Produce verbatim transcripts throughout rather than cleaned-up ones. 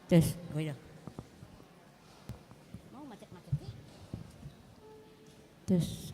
Tes. Oh iya. Mau macet-macet ya? Tes.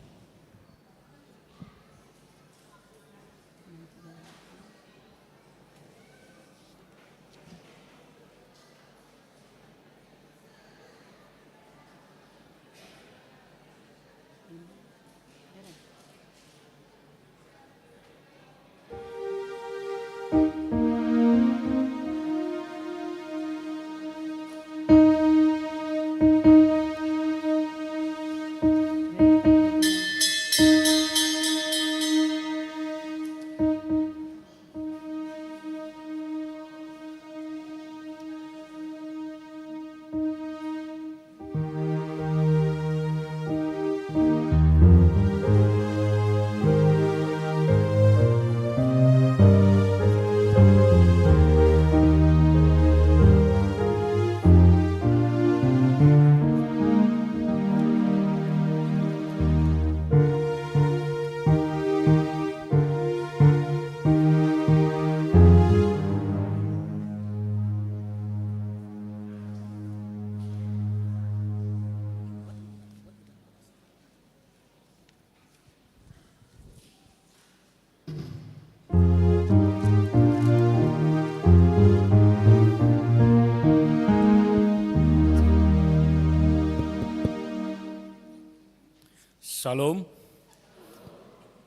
Syalom.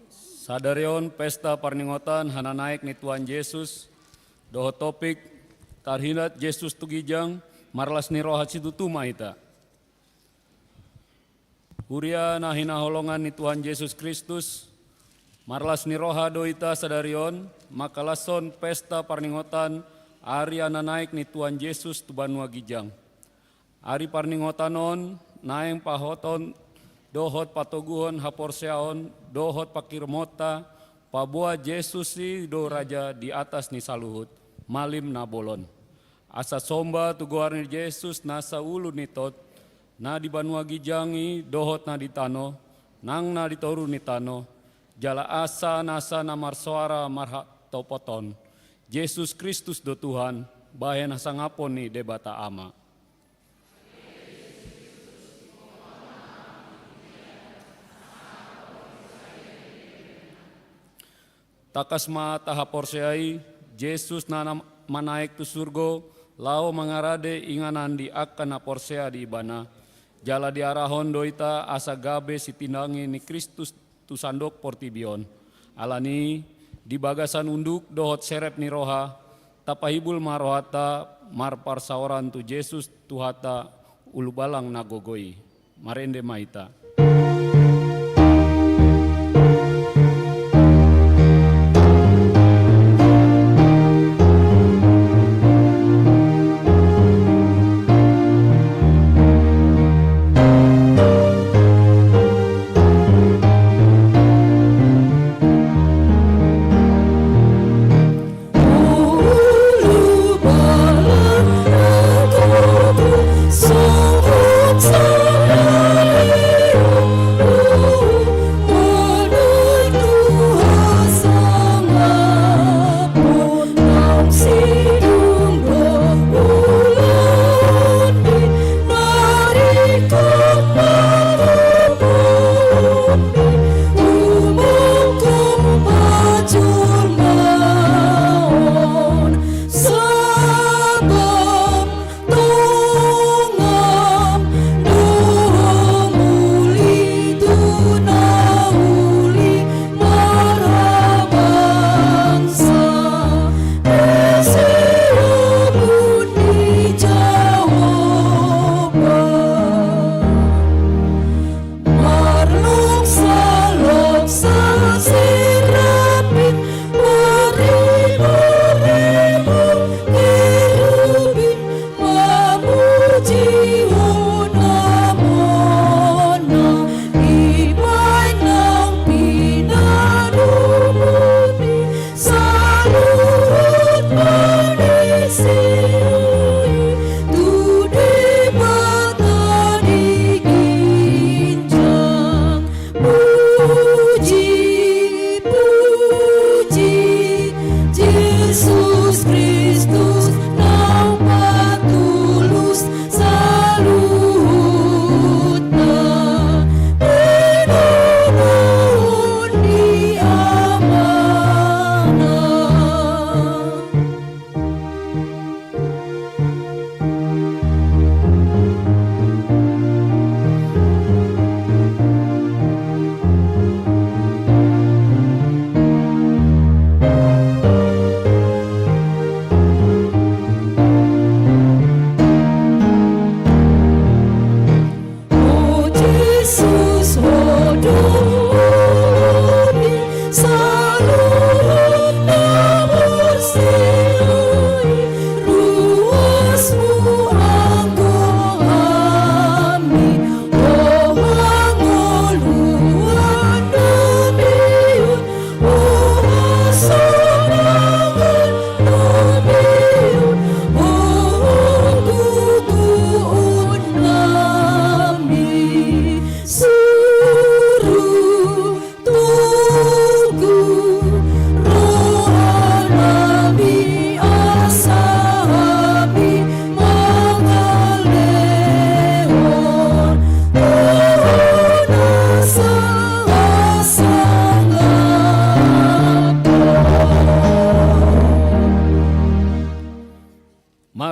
Sadari on pesta parningotan hananaek ni Tuhan Jesus, dohot topik tarhindat Jesus tu ginjang, marlas ni roha situtu ma hita. Huria na hinaholongan ni Tuhan Jesus Kristus, marlas ni roha do hita sadari on, mangkalashon pesta parningotan ari hananaek ni Tuhan Jesus tu banua ginjang. Ari parningotan on naeng pahothon dohot patoguhon haporseaon dohot pangkirimhonta, paboa Jesus i do Raja di atas ni saluhut, malim na bolon. Asa somba tu goar ni Jesus nasa ulu ni tot, na di banua ginjang i dohot na di tano, nang na di toru ni tano, jala asa nasa na marsoara marhatopothon: Jesus Kristus do Tuhan, bahen hasangapon ni Debata Ama. Tangkas ma tahaporseai, Jesus na, na manaek tu surgo, laho mangarade inganan di angka na porsea di Ibana, jala diarahon do hita asa gabe sitindangi ni Kristus tu sandok portibi on. Alani, di bagasan unduk dohot serep ni roha, tapahibul ma rohanta marparsaoran tu Jesus Tuhanta, Ulubalang na gogo i. Marende ma hita.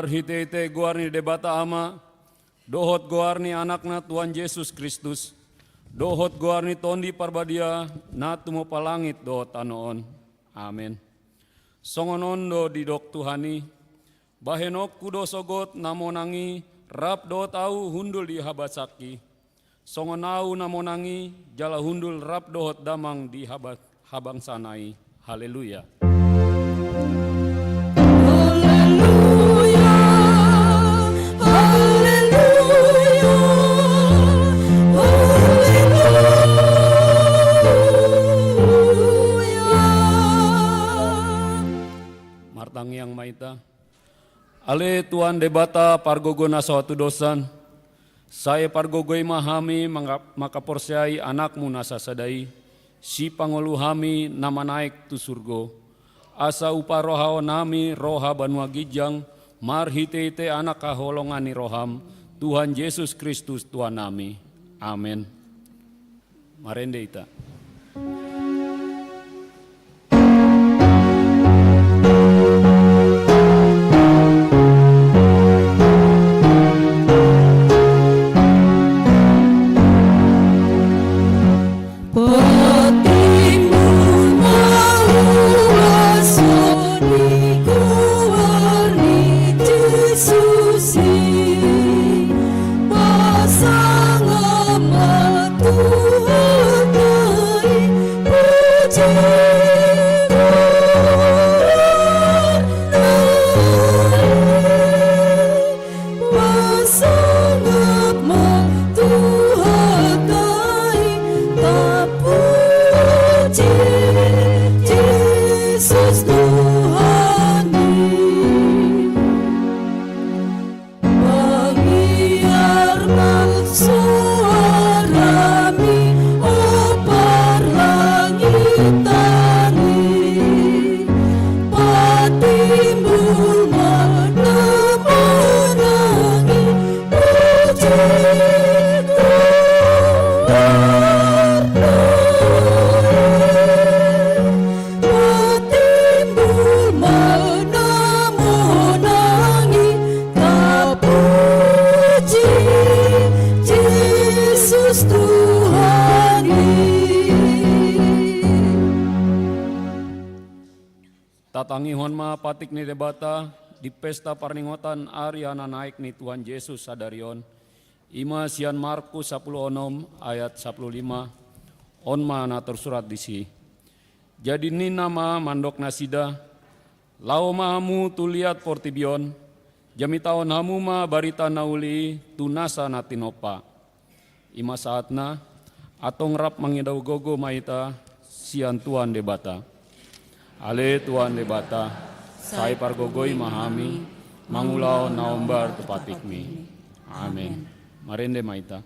Marhitehite goar ni Debata Ama, dohot goar ni Anakna Tuhan Jesus Kristus, dohot goar ni Tondi Parbadia, na tumompa langit dohot tano on. Amen. Songon on do didok Tuhan i: Bahenonku do sogot na monang i rap dohot ahu hundul di habasangki. Songon ahu na monang i jala hundul rap dohot damang di haba-, habangsana i. Haleluya. Haleluya, haleluya, haleluya. Martangiang ma hita. Ale Tuhan Debata pargogo na so hatudosan, sai pargogoi ma hami manga-, mangkaporseai Anakmu na sasada i, sipangolu hami na manaek tu surgo. Asa huparohahon hami roha banua ginjang, marhitehite Anak haholongan ni roham, Tuhan Jesus Kristus Tuhan nami. Amen. Marende hita. Patimbul ma huaso ni goar ni Jesus i, pasangap ma Tuhanta i, puji goarna i. Pasangap ma Tuhanta i, tapuji Jesus Tuhan i. Mangiar ma suarami, o parlangitan i, patimbul ma na monang i, puji goarna i. Patimbul ma na monang i, tapuji Jesus Tuhan i. Tatangihon ma patik ni Debata di pesta parningotan ari na naek ni Tuhan Jesus sadari on. I ma sian Markus sampulu onom ayat sampulu lima. On ma na tarsurat disi. Jadi ninna ma mandok nasida: Laho ma hamu tu liat portibi on, jamitahon hamu ma barita na uli i tu nasa na tinompa. I ma saatna, antong rap mangido gogo ma hita sian Tuhan Debata. Ale Tuhan Debata, sai pargogoi ma hami mangulahon na hombar tu patikmi. Amen. Marende ma hita.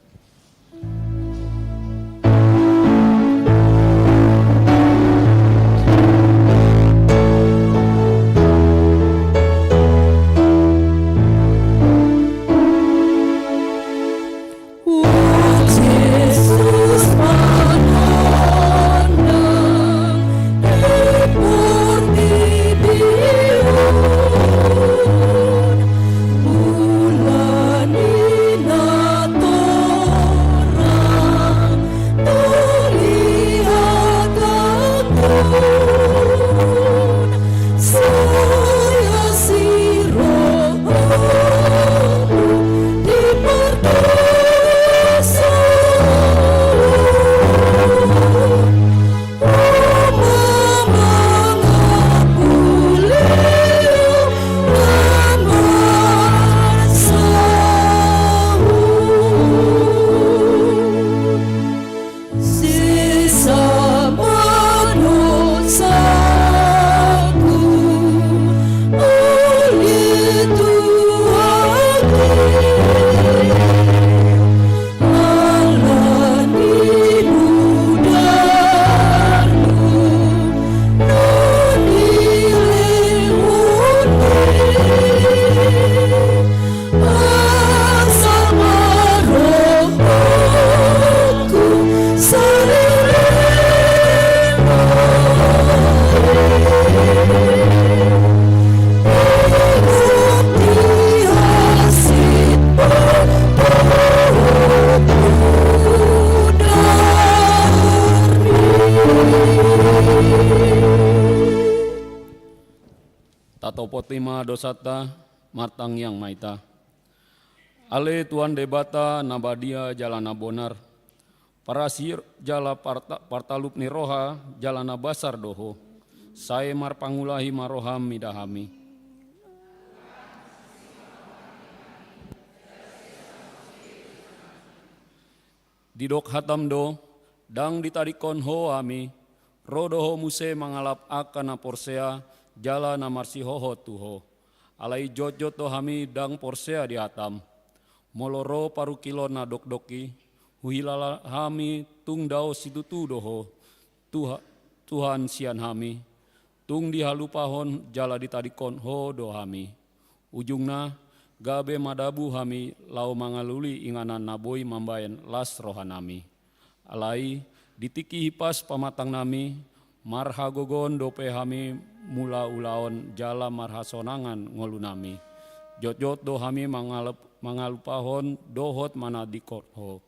Topoti ma dosanta, martangiang ma hita. Ale Tuhan Debata na badia jala na bonar, parasior jala parta-, partalup ni roha jala na basar do Ho. Sai marpangulahi ma roham mida hami. Didok hatam do, ndang ditadingkon Ho hami, ro do Ho muse mangalap angka na porsea jala na marsihohot tu Ho. Alai jotjot do hami ndang porsea di hatam. Molo ro parungkilon na dokdok i, huhilala hami tung dao situtu do Ho, Tuha-, Tuhan sian hami, tung dihalupahon jala ditadingkon Ho do hami. Ujungna, gabe madabu hami laho mangalului inganan na boi mambahen las rohanami. Alai, di tingki hipas pamatangnami, marhagogoon dope hami mangula ulaon jala marhasonangan ngolunami. Jotjot do hami mangalap-, mangalupahon dohot manadingkon Ho.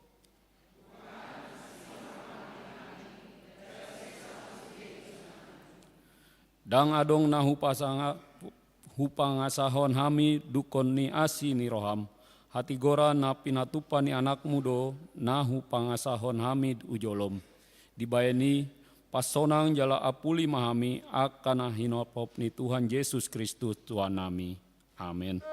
Ndang adong na hupasanga-, hupangasahon hami dungkon ni asi ni roham, hatigoran na pinatupa ni Anakmu do na hupangasahon hami tu jolom. Dibahen i, pasonang jala ampuli ma hami angka na hinophop ni Tuhan Jesus Kristus Tuhannami. Amen.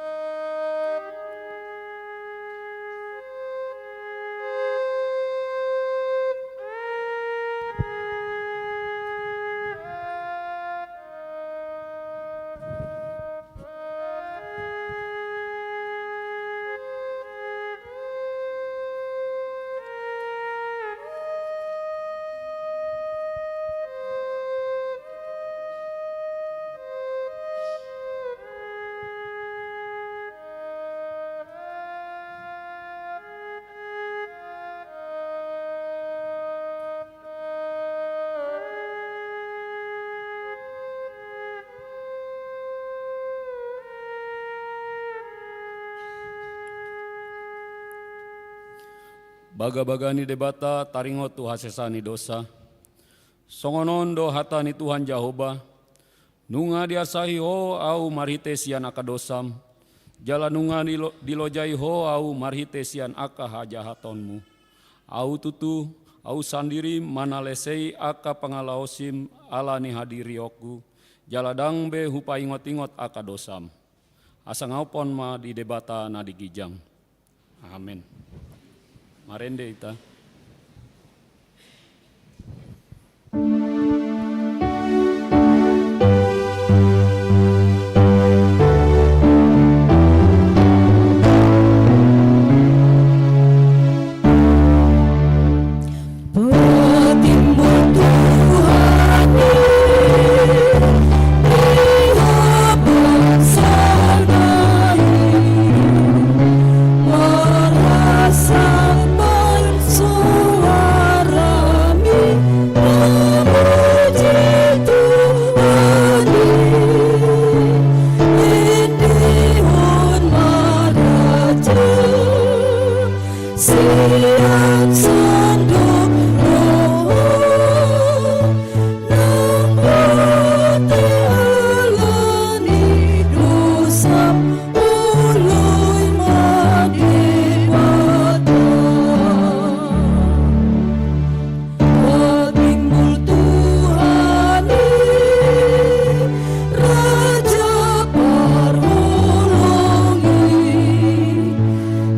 Bagabaga ni Debata taringot tu hasesaan ni dosa. Songon on do hata ni Tuhan Jahowa: Nunga diasahi Ho Ahu marhite sian angka dosam, jala nunga dilo-, dilojai Ho Ahu marhite sian angka hajahatonmu. Ahu tutu, Ahu sandiri manalesei angka pangalaosim ala ni hadirionku, jala ndang be hupaingotingot angka dosam. Hasangapon ma di Debata na di ginjang. Amen. Marende hita. Sian sandok roha nang mate ala ni dosam, oloi ma Debata. Patimbul Tuhan i, Raja parholong i,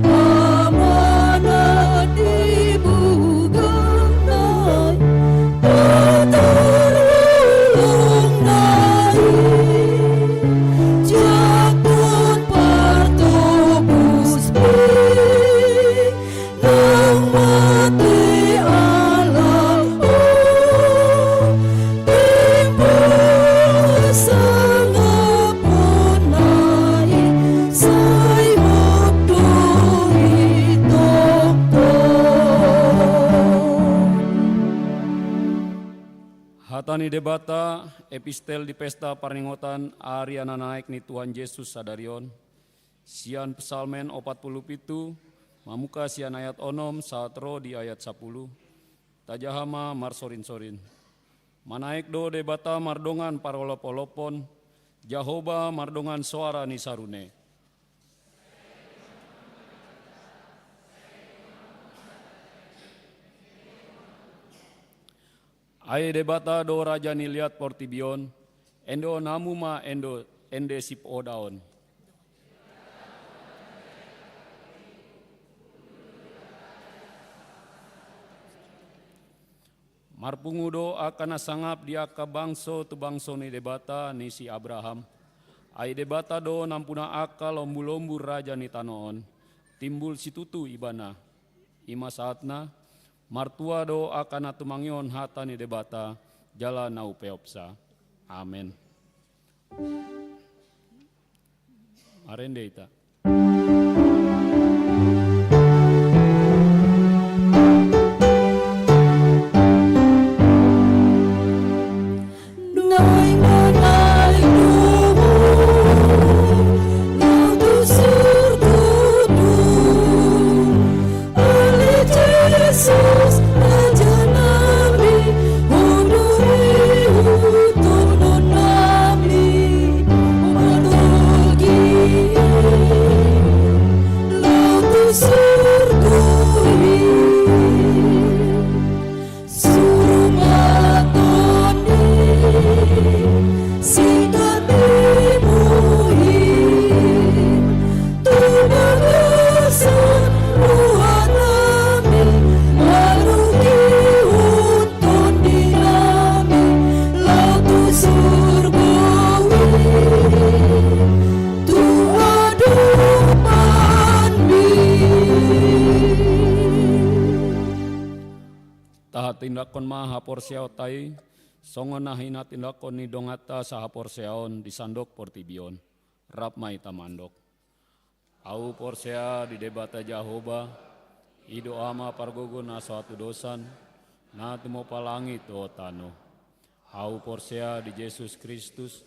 Amana di buhutna i, Patar holongna i, Jahowa partobus i. Nang mate ala ho, timbul sangapon na i, sai hot do i tongtong. Hata ni Debata, epistel di pesta parningotan ari na naek ni Tuhan Jesus sadari on. Sian Psalmen opat pulu pitu, mamungka sian ayat onom sahat ro di ayat sapulu. Tajaha ma marsorinsorin. Manaek do Debata mardongan parolopolopon, Jahowa mardongan soara ni sarune. Ai Debata do raja ni liat portibi on, endoon hamu ma endo, ende sipoda on. Marpungu do angka na sangap di angka bangso tu bangso ni Debata ni si Abraham. Ai Debata do nampuna angka lombulombu raja ni tano on, timbul situtu ibana. I ma sahatna, martua do angka na tumangihon hata ni Debata, jala na upeopsa. Amen. Marende hita. Tahatindangkon ma haporseaonta i, songon na hinatindangkon ni donganta sahaporseaon di sandok portibi on. Rap ma hita mandok. Ahu porsea di Debata Jahowa, i do Ama pargogo na so hatudosan, na tumompa langit dohot tano. Ahu porsea di Jesus Kristus,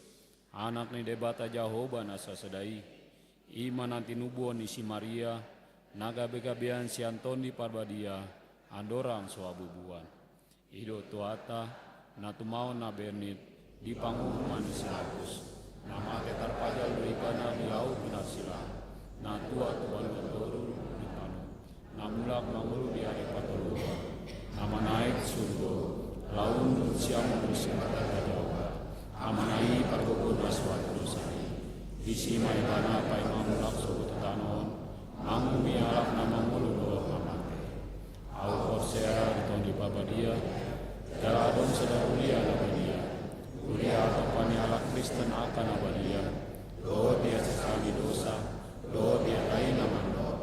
Anak ni Debata Jahowa na sasada i, i ma na tinubuhon ni si Maria, na gabegabean sian Tondi Parbadia, andorang so habubuhan. I do Tuhanta, na tumaon na bernit, di panguhuman ni si Pilatus, na mate tarpajal do ibana di hau pinarsilang, na tuat tu banua toru ni tano, na mulak mangolu di ari patoluhon, na manaek surgo, laho unduk sian ngolu ni Debata Jahowa, Amana i pargogo na so hatudosan i. Disi ma ibana paima mulak sogot tu tano on, manguhumi halak na mangolu dohot na mate. Ahu porsea di Tondi Parbadia, jala adong sada huria na badia. Huria hatompa ni halak Kristen angka na badia, dohot di hasesaan ni dosa, dohot di hata i na mandok,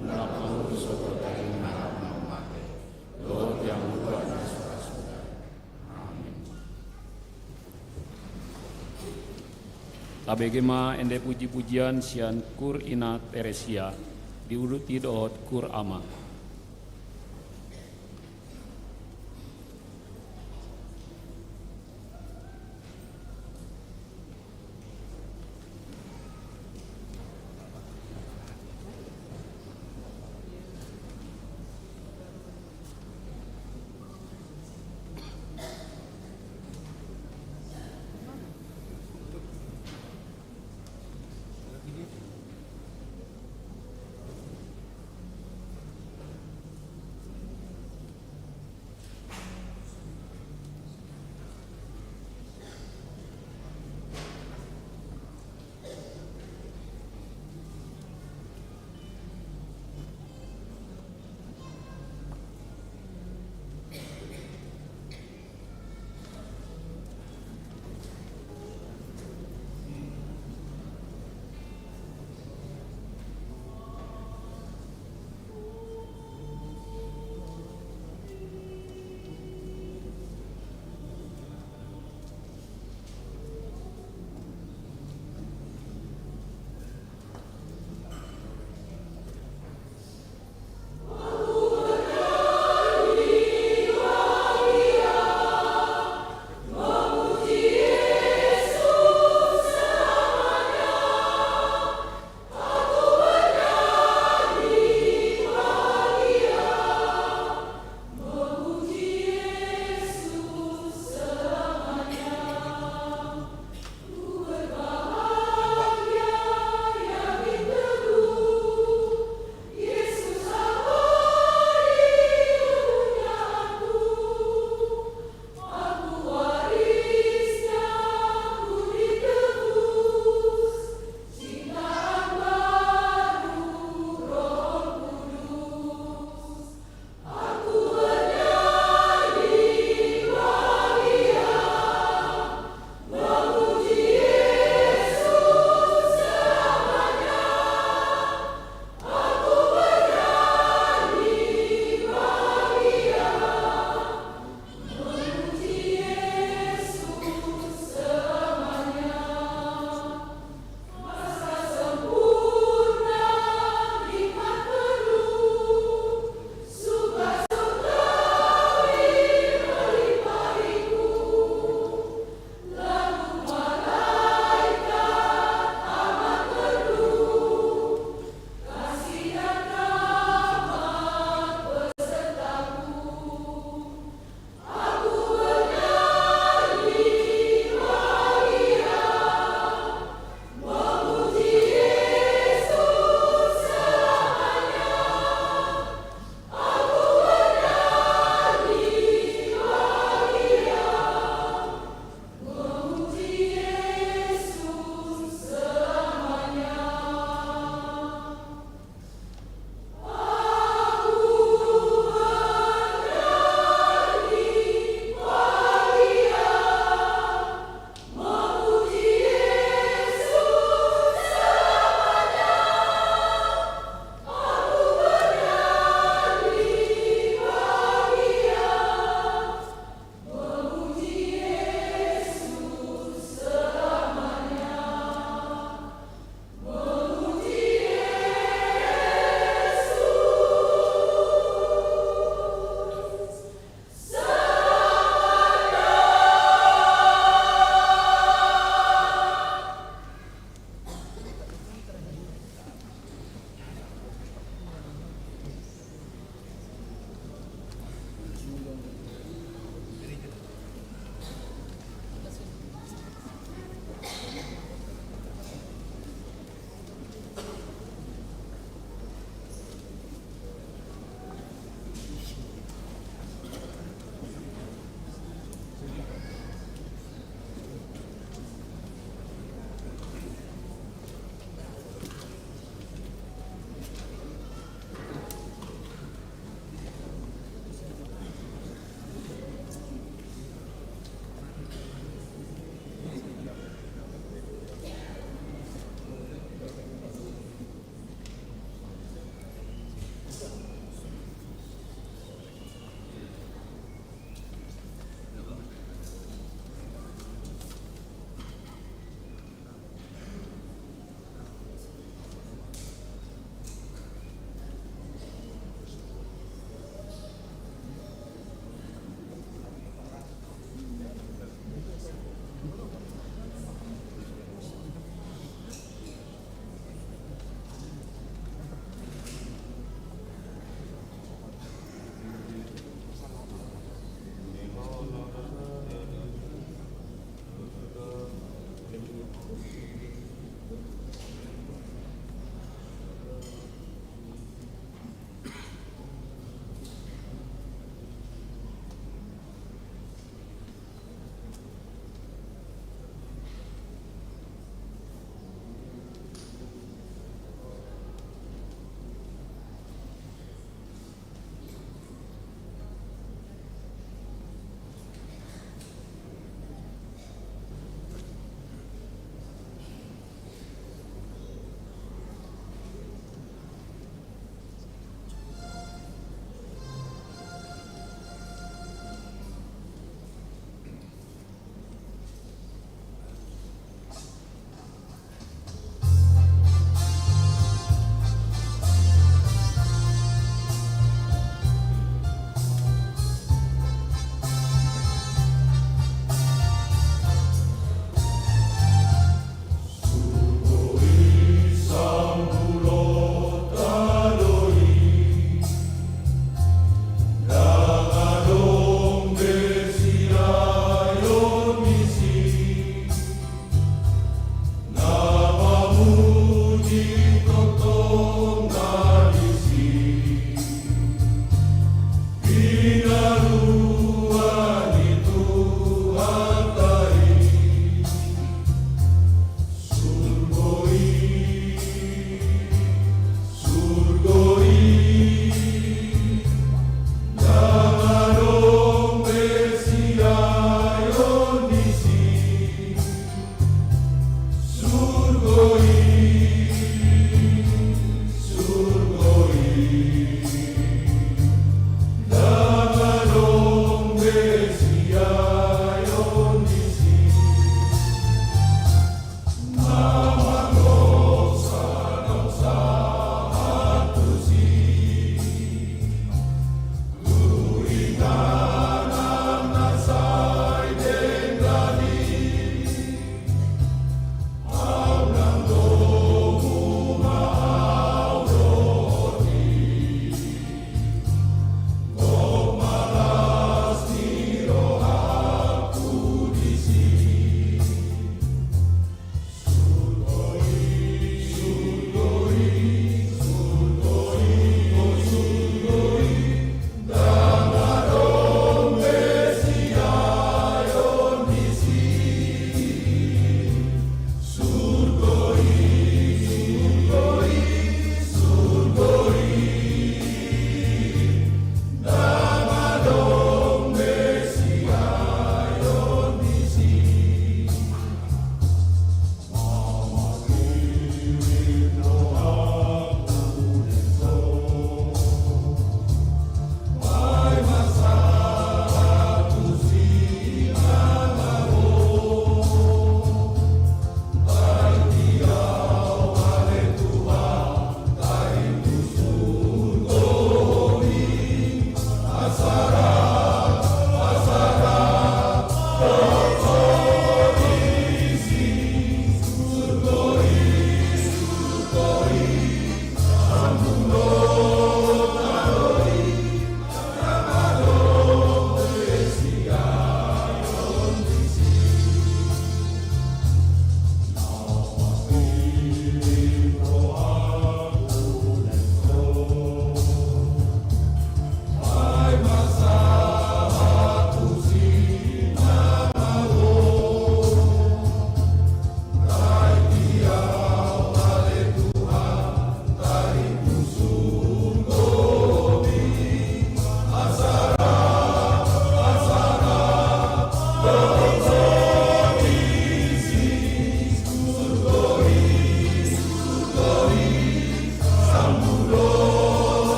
mulak mangolu sogot daging ni halak na mate, dohot di hangoluan na so ra suda. Amen. Tabege ma ende pujipujian sian Kur Ina Teresia, diuduti dohot Kur Ama.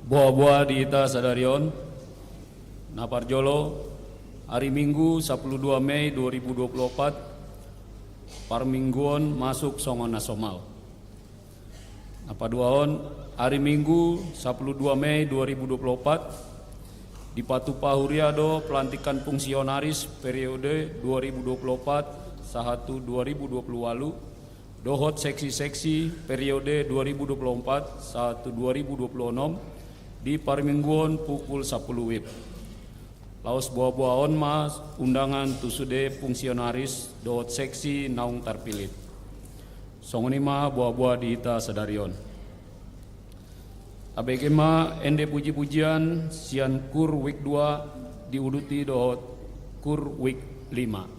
Boa-boa di hita sadari on. Na parjolo, ari Minggu sapuluh dua Mei dua ribu dua puluh opat, parmingguon masuk songon na somal. Na paduahon, ari Minggu sapuluh dua Mei dua ribu dua puluh opat, dipatupa huria do pelantikan fungsionaris periode dua ribu dua puluh opat sahat tu dua ribu dua puluh ualu, dohot seksi-seksi periode dua ribu dua puluh empat sahat tu dua ribu dua puluh enam di parmingguon pukul sapuluh wib. Laos boa-boa on ma undangan tu sude fungsionaris dohot seksi naung tarpilih. Songon i ma boa-boa di hita sadari on. Tabege ma ende puji-pujian sian kur wik dua diuduti dohot kur wik lima.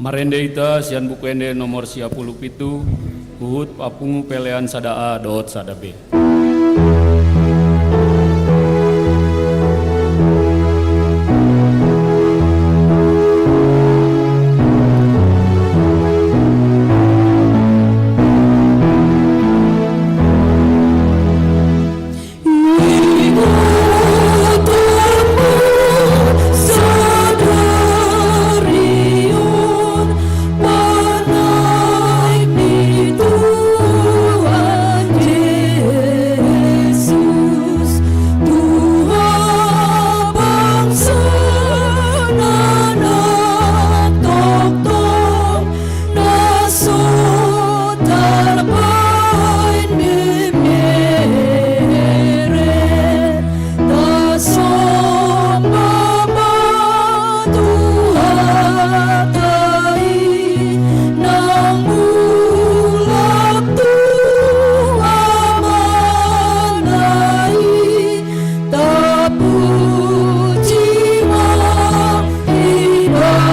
Marende hita sian Buku Ende nomor sia pulu pitu, huhut papungu pelean sada A dohot sada B. Na so tarbaen di bere, tasomba ma Tuhanta i, nang mulak tu Amana i. Tapuji ma ibana.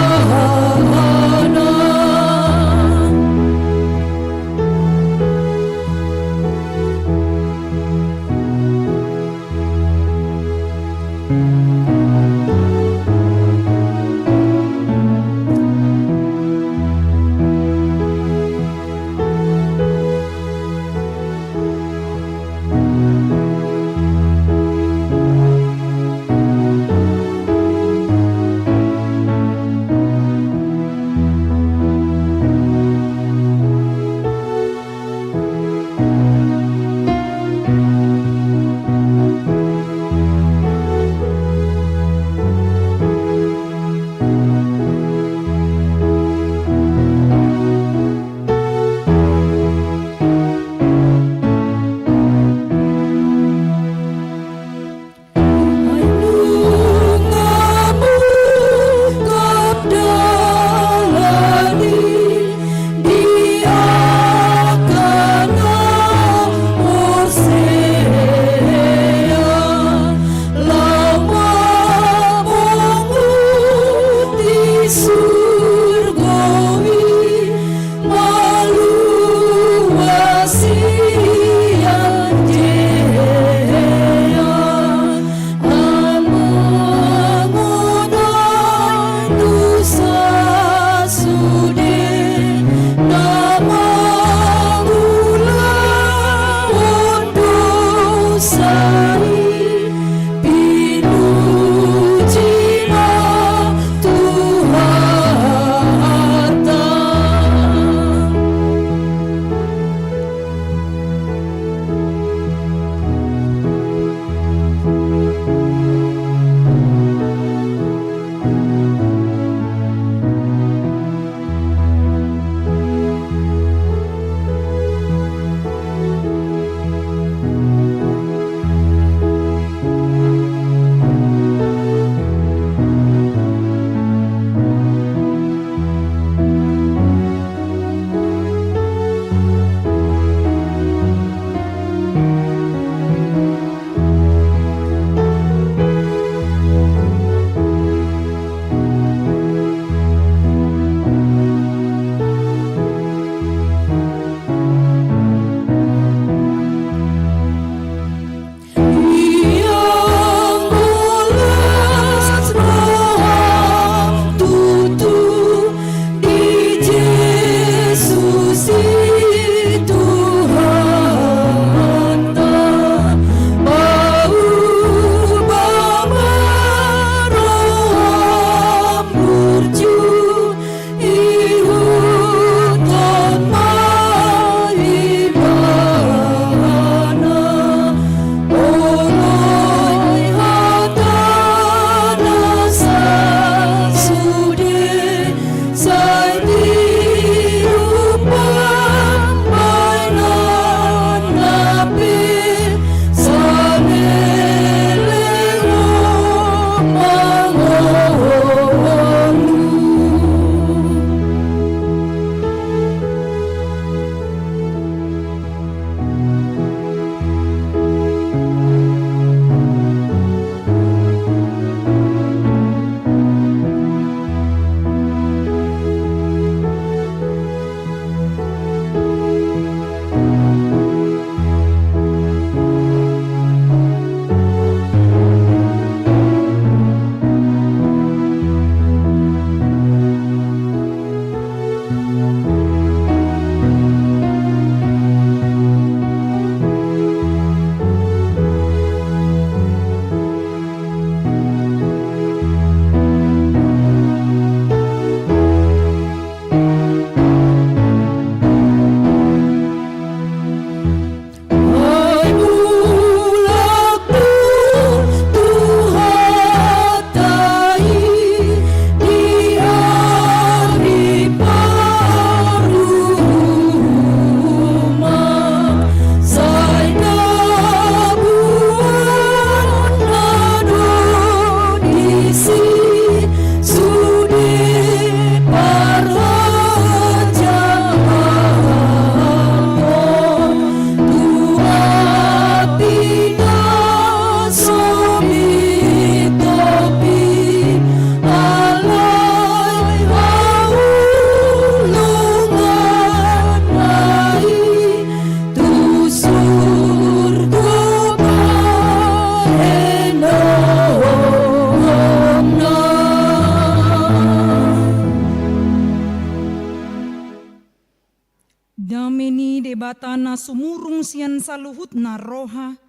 Debata na sumurung sian saluhutna roha,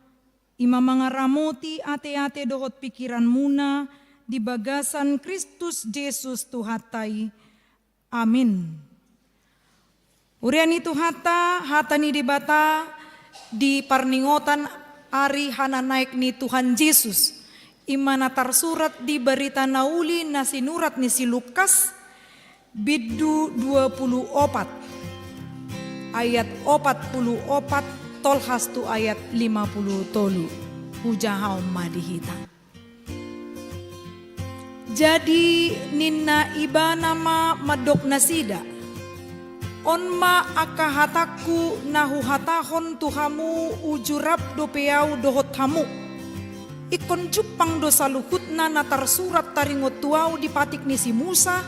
i ma mangaramoti ateate dohot pingkiranmuna di bagasan Kristus Jesus Tuhanta i. Amin. Huria ni Tuhanta, hata ni Debata di parningotan ari hananaek ni Tuhan Jesus, i ma na tarsurat di Barita Na Uli na sinurat ni si Lukas, bindu dua pulu opat, ayat opat pulu opat tolhas tu ayat lima pulu tolu. Hujahaon ma di hita. Jadi ninna Ibana ma mandok nasida: On ma angka hatangku na huhatahon tu hamu, uju rap dope Ahu dohot hamu. Ingkon jumpang do saluhutna na tarsurat taringot tu Ahu di patik ni si Musa,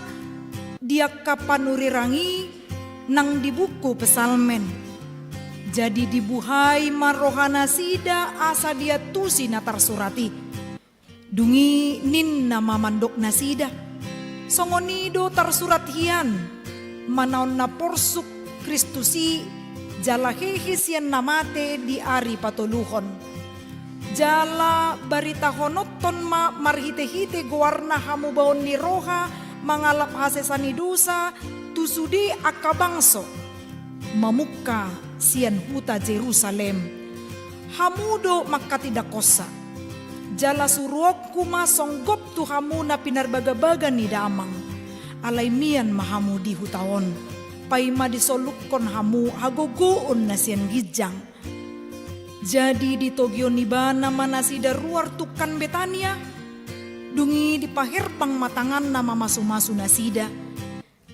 di angka panurirang i nang di buku Psalmen. Jadi dibuhai ma rohanasida asa diantusi na tarsurat i. Dung i ninna ma mandok nasida: Songon i do tarsurat hian, manaon na porsuk Kristus i, jala hehe sian na mate di ari patoluhon. Jala baritahononhon ma marhitehite goarna hamubaon ni roha mangalap hasesa ni dosa tu sude angka bangso, mamungka sian huta Jerusalem. Hamu do manghatindanghonsa. Jala suruonku ma songgop tu hamu na pinarbagabaga ni damang. Alai mian ma hamu di huta on, paima disolukkon hamu hagogoon na sian ginjang. Jadi ditogion Ibana ma nasida ruar tungkan Betania. Dung i dipaherbang ma tanganna mamasumasu nasida.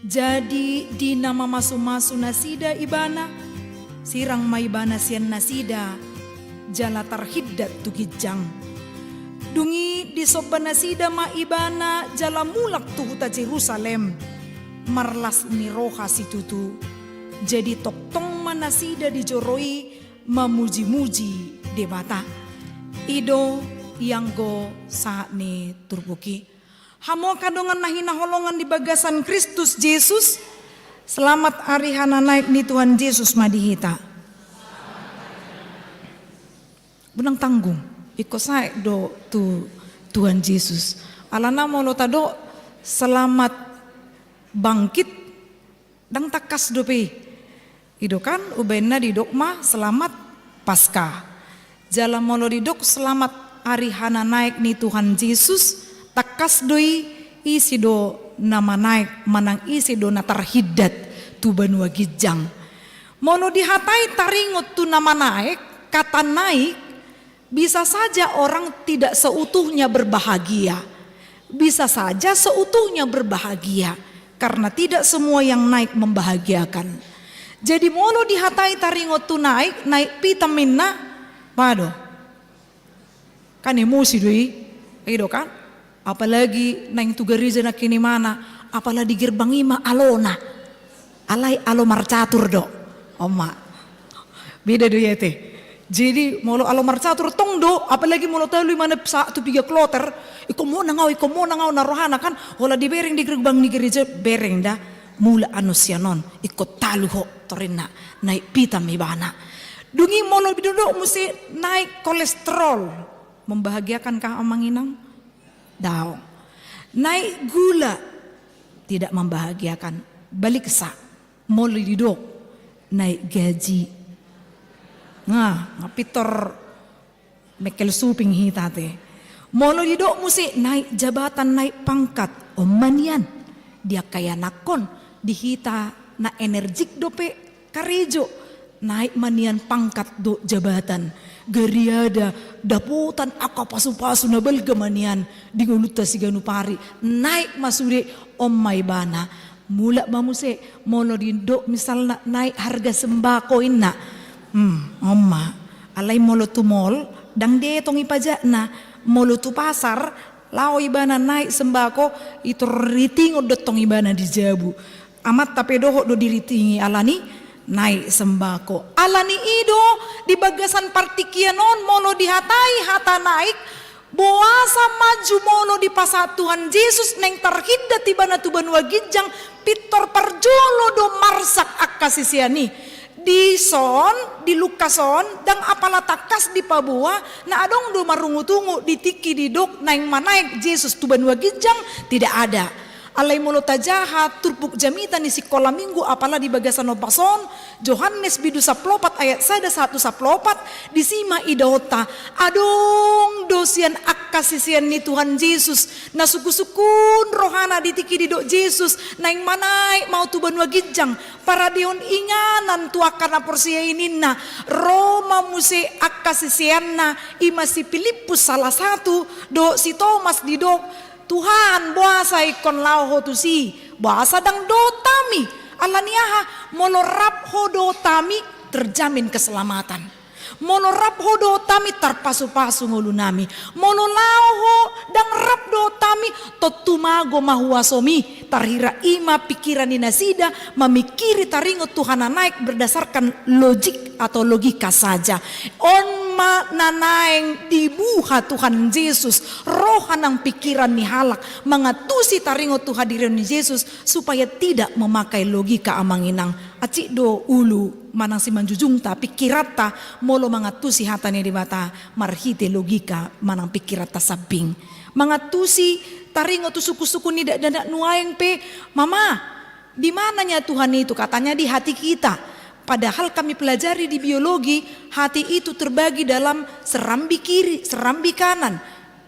Jadi di na mamasumasu nasida Ibana, sirang ma Ibana sian nasida, jala tarhindat tu ginjang. Dung i disomba nasida ma Ibana jala mulak tu huta Jerusalem, marlas ni roha situtu. Jadi tongtong ma nasida di joro i mamujimuji Debata. I do ianggo sahat ni turpuk i. Hamu angka dongan na hinaholongan di bagasan Kristus Jesus, selamat ari hananaek ni Tuhan Jesus ma di hita. Unang tanggung, ingkon sae do tu Tuhan Jesus. Alana molo tadok selamat bangkit, ndang tangkas dope i. I do kan, umbahen na didok ma selamat Paskah. Jala molo didok selamat ari hananaek ni Tuhan Jesus, tangkas do i, ise do na manaek manang ise do na tarhindat tu banua ginjang. Molo dihatai taringot tu na manaek, kata naik, bisa saja orang tidak seutuhnya berbahagia. Bisa saja seutuhnya berbahagia, karena tidak semua yang naik membahagiakan. Jadi molo dihatai taringot tu naik, naik pitam ninna, pado. Kan emosi do i, i do kan? Apalagi naeng tu gareja nangkin imana, apala di gerbang i ma alona. Alai alo marcatur do. On ma. Beda do i ate. Jadi molo alo marcatur tong do, apalagi molo talu imana sa tu piga kloter, ingkon monang au, ingkon monang au na rohana kan, holan dibereng di gerbang ni gareja, bereng da, mulak annon sian on, ingkon talu ho, torinna, naik pitam ibana. Dung i molo didok muse naik kolesterol, membahagiakan kah amang inang? Daong. Naik gula, tidak membahagiakan. Baliksa, molo didok naik gaji. Nga, nga pintor mengkel suping hita ate. Molo didok muse naik jabatan, naik pangkat, on ma nian. Di angka ianakhon, di hita na energik dope karejo, naik ma nian pangkat dohot jabatan. Gariada, dapotan angka pasupasu na balga ma nian di ngolunta siganup ari. Naik ma sude, on ma ibana. Mulak ma muse, molo didok misalna naik harga sembako inna. Hmm, on ma. Alai molo tu mall, ndang dietong i pajakna. Molo tu pasar, laho ibana naik sembako, i tor ritingon do tong ibana di jabu. Amanta pe dohot do diritingi alani naik sembako. Alani i do di bagasan partingkian on molo dihatai hata naik, boasa ma jumolo dipasahat Tuhan Jesus naeng tarhindat ibana tu banua ginjang, pintor parjolo do marsak angka sisean i. Dison, di Lukas on, ndang apala tangkas dipaboa, na adong do marungutungut di tingki didok naeng manaek Jesus tu banua ginjang, tidak ada. Alai molo tajaha turpuk jamita ni sikola minggu apala di bagasan ombas on, Johannes bindu sampulu opat ayat sada sahat tu sampulu opat, disi ma idaonta, adong do sian angka sisean ni Tuhan Jesus na sungkunsungkun rohana di tingki didok Jesus naeng manaek ma ahu tu banua ginjang, paradehon inganan tu angka na porsea i ninna. Ro ma muse angka siseanna, i ma si Pilippus salah satu, dohot si Tomas didok, Tuhan, boasa ingkon laho ho tusi? Boasa ndang dohot hami? Alani aha? Molo rap ho dohot hami, terjamin keselamatan. Molo rap ho dohot hami, tarpasupasu ngolunami. Molo laho ho ndang rap dohot hami, tontu mago ma huasomi. Tarhira i ma pikiran ni nasida mamingkiri taringot tu hanaek berdasarkan logik atau logika saja. On ma na naeng dibuha Tuhan Jesus roha nang pikiran ni halak mangantusi taringot tu hadirion ni Jesus supaya tidak memakai logika, amang inang. Atik do ulu manang simanjujungta, pikiranta molo mangantusi hata ni Debata marhite logika manang pikiranta sambing. Mangantusi taringot tu sungkunsungkun ni dakdanak nuaeng pe, mama, di mananya Tuhan itu? Katanya di hati kita. Padahal kami pelajari di biologi, hati itu terbagi dalam serambi kiri, serambi kanan.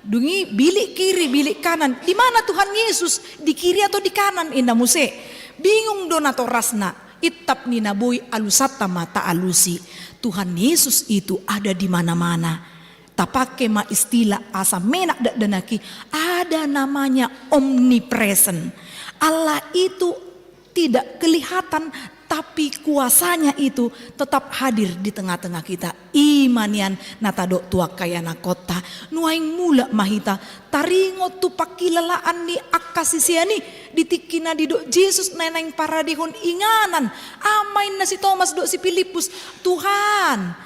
Dung i bilik kiri, bilik kanan. Di mana Tuhan Yesus? Di kiri atau di kanan? Inna muse. Bingung do natorasna. Intap ni na boi alusanta ma taalusi. Tuhan Yesus itu ada di mana-mana. Tapake ma istilah asa menak dakdanak i, ada namanya omnipresent. Allah itu tidak kelihatan, tapi kuasanya itu tetap hadir di tengah-tengah kita. I ma nian na tadok tu angka ianakhonta. Nuaeng mulak ma hita taringot tu pangkilalaan ni angka sisean i di tingki na didok Jesus naeng paradehon inganan. Ama, inna si Tomas dohot si Pilippus, Tuhan,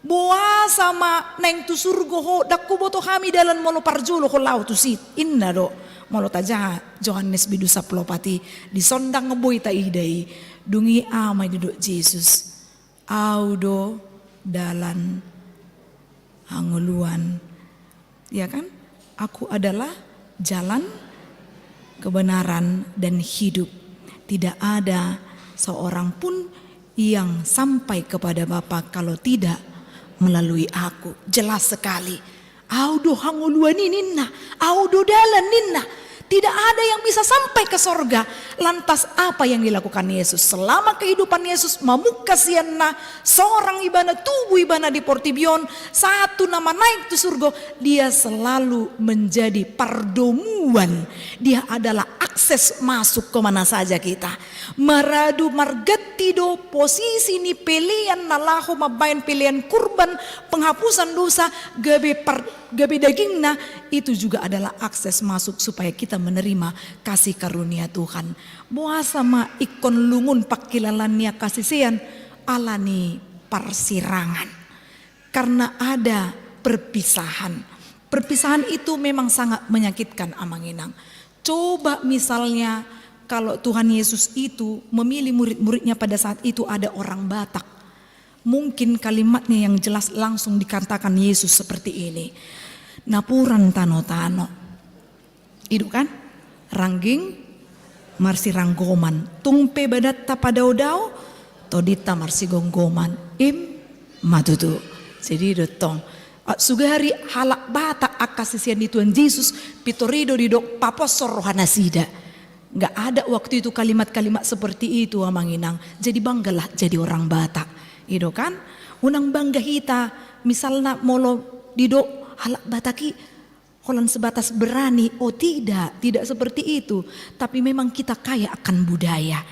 boasa ma naeng tu surgo ho? Ndang huboto hami dalan molo parjolo ho laho tusi, inna do. Molo tajaha Johannes bindu sampulu opat i, dison ndang boi taida i. Dung i ama, didok Jesus, Ahu do dalan, hangoluan. Ya kan? Aku adalah jalan, kebenaran, dan hidup. Tidak ada seorang pun yang sampai kepada Bapa kalau tidak melalui Aku. Jelas sekali. Ahu do hangoluan i ninna, Ahu do dalan ninna. Tidak ada yang bisa sampai ke sorga. Lantas apa yang dilakukan Yesus? Selama kehidupan Yesus mamungka sian na sorang ibana, tubu ibana di portibi on, sahat tu na manaek tu surgo, dia selalu menjadi pardomuan. Dia adalah akses masuk ke mana saja kita. Maradu marganti do posisi ni pelean na laho mambahen pelean kurban penghapusan dosa gabe par-, gabe dagingna, itu juga adalah akses masuk supaya kita menerima kasih karunia Tuhan. Boasa ma ingkon lungun pangkilalaan ni angka sisean? Alani parsirangan. Karena ada perpisahan. Perpisahan itu memang sangat menyakitkan, amang inang. Coba misalnya kalau Tuhan Yesus itu memilih murid-muridnya pada saat itu ada orang Batak. Mungkin kalimatnya yang jelas langsung dikatakan Yesus seperti ini. Napuran tano-tano. I do kan? Rangging marsiranggoman. Tung pe badanta padao-dao, tondinta marsigomgoman. I ma tutu. Jadi i do tong. Ah, sugari halak Batak angka sisean ni Tuhan Jesus, pintor i do didok paposhon rohanasida. Nggak ada waktu itu kalimat-kalimat seperti itu, amang inang. Jadi banggalah jadi orang Batak. I do kan? Unang bangga hita, misalna molo didok halak Batak i holan sebatas berani. Oh tidak, tidak seperti itu. Tapi memang kita kaya akan budaya.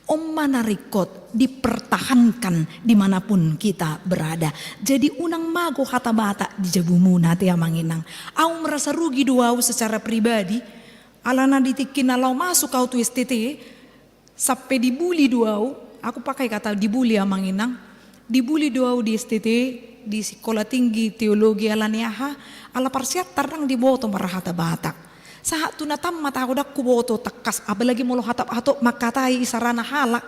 On ma na ringkot dipertahankan dimanapun kita berada. Jadi unang mago hata Batak di jabumuna ate, amang inang. Ahu merasa rugi do ahu secara pribadi. Alana di tingki na laho masuk ahu tu S T T, sampe dibuli do ahu, aku pake kata dibuli, amang inang, dibuli do ahu di S T T, di Sikola Tinggi Teologi, alani aha? Ala parsiantar ndang diboto marhata Batak. Sahat tu na tamat ahu ndang huboto tangkas, apalagi molo hatop-hatop mangkatai isarana halak.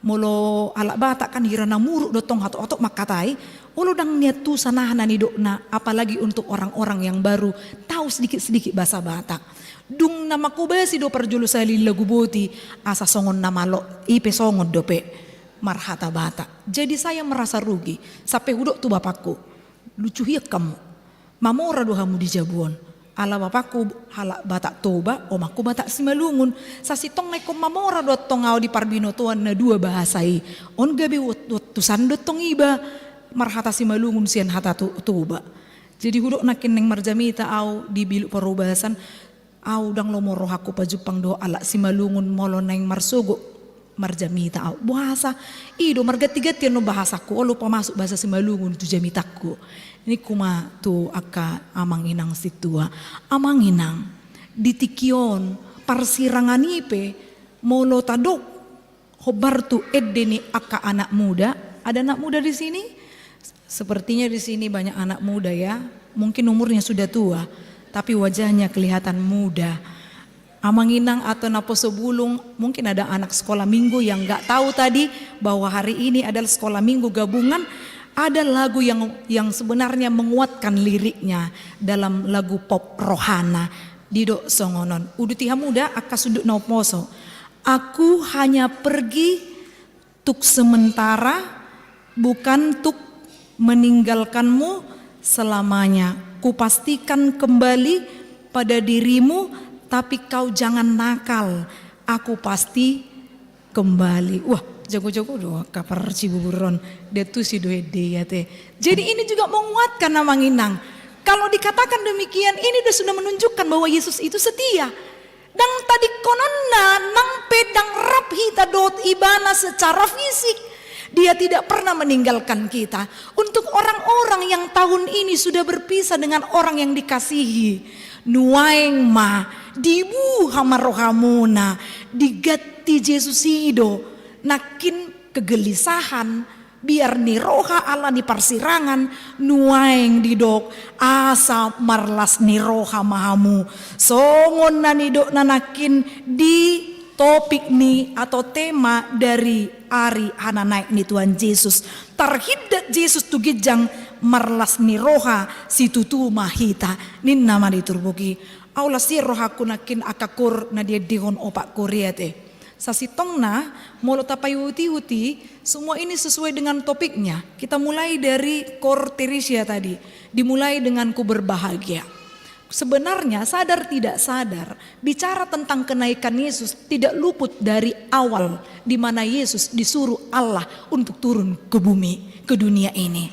Molo halak Batak kan hira na muruk do tong hatop-hatop mangkatai, olo ndang nian tusan aha na nidokna, apalagi untuk orang-orang yang baru tahu sedikit-sedikit bahasa Batak. Dung na mangkobasi do parjolo sahali lagu boti, asa songon na malo, i pe songon dope marhata Batak. Jadi saya merasa rugi, sampe hudok tu bapakku, lucu hian hamu. Mamora do hamu di jabu on. Ala bapakku halak Batak Toba, omakku Batak Simalungun. Sasintongna ingkon mamora do tong au di parbinotoan na dua bahasa i. On gabe wot-, wottusan do tong iba marhata Simalungun sian hata To-, Toba. Jadi hudok nangkin naeng marjamita au di Biluk Parubasan. Au ndang lomo rohangku pajumpang dohot halak Simalungun molo naeng marsogot marjamita au. Boasa? I do marganti-ganti annon bahasangku, olo pamasuk bahasa Simalungun tu jamitangku. Ningku ma tu angka amang inang sintua. Amang inang, di tingki on, parsirangan i pe, molo tadok hombar tu ende ni angka anak muda. Ada anak muda di sini? Sepertinya di sini banyak anak muda ya. Mungkin umurnya sudah tua, tapi wajahnya kelihatan muda. Amang inang atau naposo bulung, mungkin ada anak sekolah minggu yang nggak tahu tadi bahwa hari ini adalah sekolah minggu gabungan. Ada lagu yang, yang sebenarnya menguatkan liriknya dalam lagu pop rohana. Didok songon on. Uduti hamu da angka sundut naposo. Aku hanya pergi tuk sementara, bukan tuk meninggalkanmu selamanya. Kupastikan kembali pada dirimu, tapi kau jangan nakal. Aku pasti kembali. Wah, jago-jago do angka par Cibubur on. Dia tusi do ende i ate. Jadi ini juga menguatkan amang inang. Kalau dikatakan demikian, ini dia sudah menunjukkan bahwa Yesus itu setia. Ndang tadingkononna nang pe ndang rap hita dohot Ibana secara fisik, Dia tidak pernah meninggalkan kita. Untuk orang-orang yang tahun ini sudah berpisah dengan orang yang dikasihi, nuaeng ma dibuha ma rohamuna, diganti Jesus i do nangkin kegelisahan, biar ni roha ala ni parsirangan, nuaeng didok, asa marlas ni roha ma hamu. Songon na nidokna nangkin di topik ni atau tema dari ari hananaek ni Tuhan Jesus. Tarhindat Jesus tu ginjang, marlas ni roha situtu ma hita. Ninna ma di turpuk i. Au las i rohangku nangkin angka koor na diendehon opat koor i ate. Sasintongna, molo tapaihut-ihut i, semua ini sesuai dengan topiknya. Kita mulai dari koor Teresia tadi, dimulai dengan ku berbahagia. Sebenarnya, sadar tidak sadar, bicara tentang kenaikan Yesus tidak luput dari awal di mana Yesus disuruh Allah untuk turun ke bumi, ke dunia ini.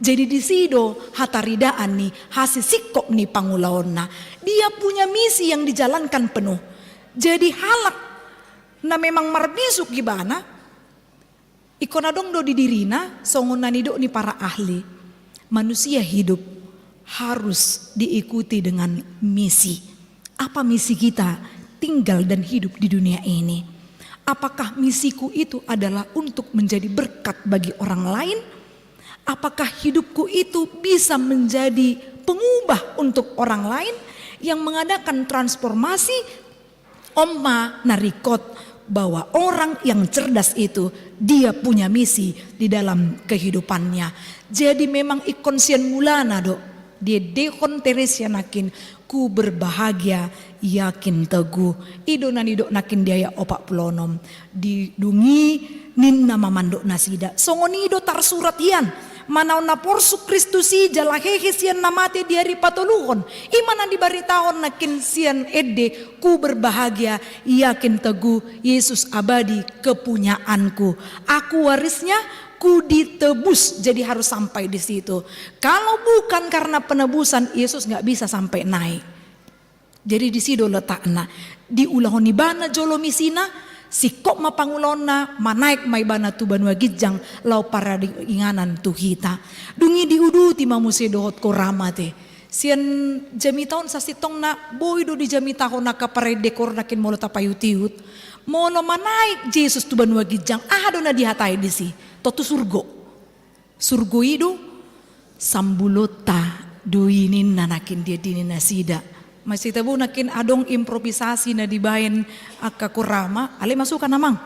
Jadi disi do hataridaan ni hasisingkop ni pangulaonna. Dia punya misi yang dijalankan penuh. Jadi halak na memang marbisuk ibana, ingkon adong do di dirina, songon na nidok ni para ahli. Manusia hidup harus diikuti dengan misi. Apa misi kita tinggal dan hidup di dunia ini? Apakah misiku itu adalah untuk menjadi berkat bagi orang lain? Apakah hidupku itu bisa menjadi pengubah untuk orang lain, yang mengadakan transformasi? On ma na ringkot, bahwa orang yang cerdas itu, dia punya misi di dalam kehidupannya. Jadi memang ingkon sian mulana do diendehon Teresia nangkin, ku berbahagia yakin teguh. I do na nidok nangkin di ayat opat pulu onom. Di dung i ninna ma mandok nasida. Songon i do tarsurat hian. Manaon na porsuk Kristus i jala hehe sian na mate di ari patoluhon. I ma na dibaritahon nangkin sian ende, ku berbahagia yakin teguh, Yesus abadi kepunyaanku. Aku warisnya, ku ditebus. Jadi harus sampai di situ. Kalau bukan karena penebusan, Yesus nggak bisa sampai naik. Jadi disi do letakna. Diulahon ibana jolo misina, singkop ma pangulaonna, manaek ma ibana tu banua ginjang, laho paradinganan tu hita. Dung i diuduti ma muse dohot koor ama ate. Sian jamita on sasintongna boi do dijamitahon angka parende koor nangkin molo tapaihut-ihut. Molo manaek Jesus tu banua ginjang, aha do na dihatai disi? Tontu surgo. Surgo i do sambulonta do i ninna nangkin di ende ni nasida. Masita bo nangkin adong improvisasi na dibaen angka koor ama, alai masukan amang.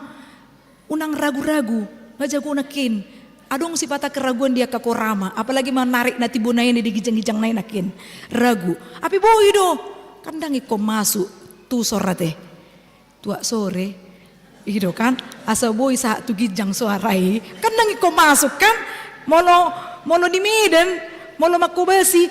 Unang ragu-ragu, nga jago nangkin. Adong sipata keraguan di angka korama, apalagi manarik na tibo na ini di ginjang-ginjang na i nangkin. Ragu. Hape boi do. Kan ndang ingkon masuk tu sore ate. Tuak sore. I do kan? Asa boi sahat tu ginjang soara i. Kan ndang ingkon masuk kan? Molo, molo di Medan, molo mangkobasi,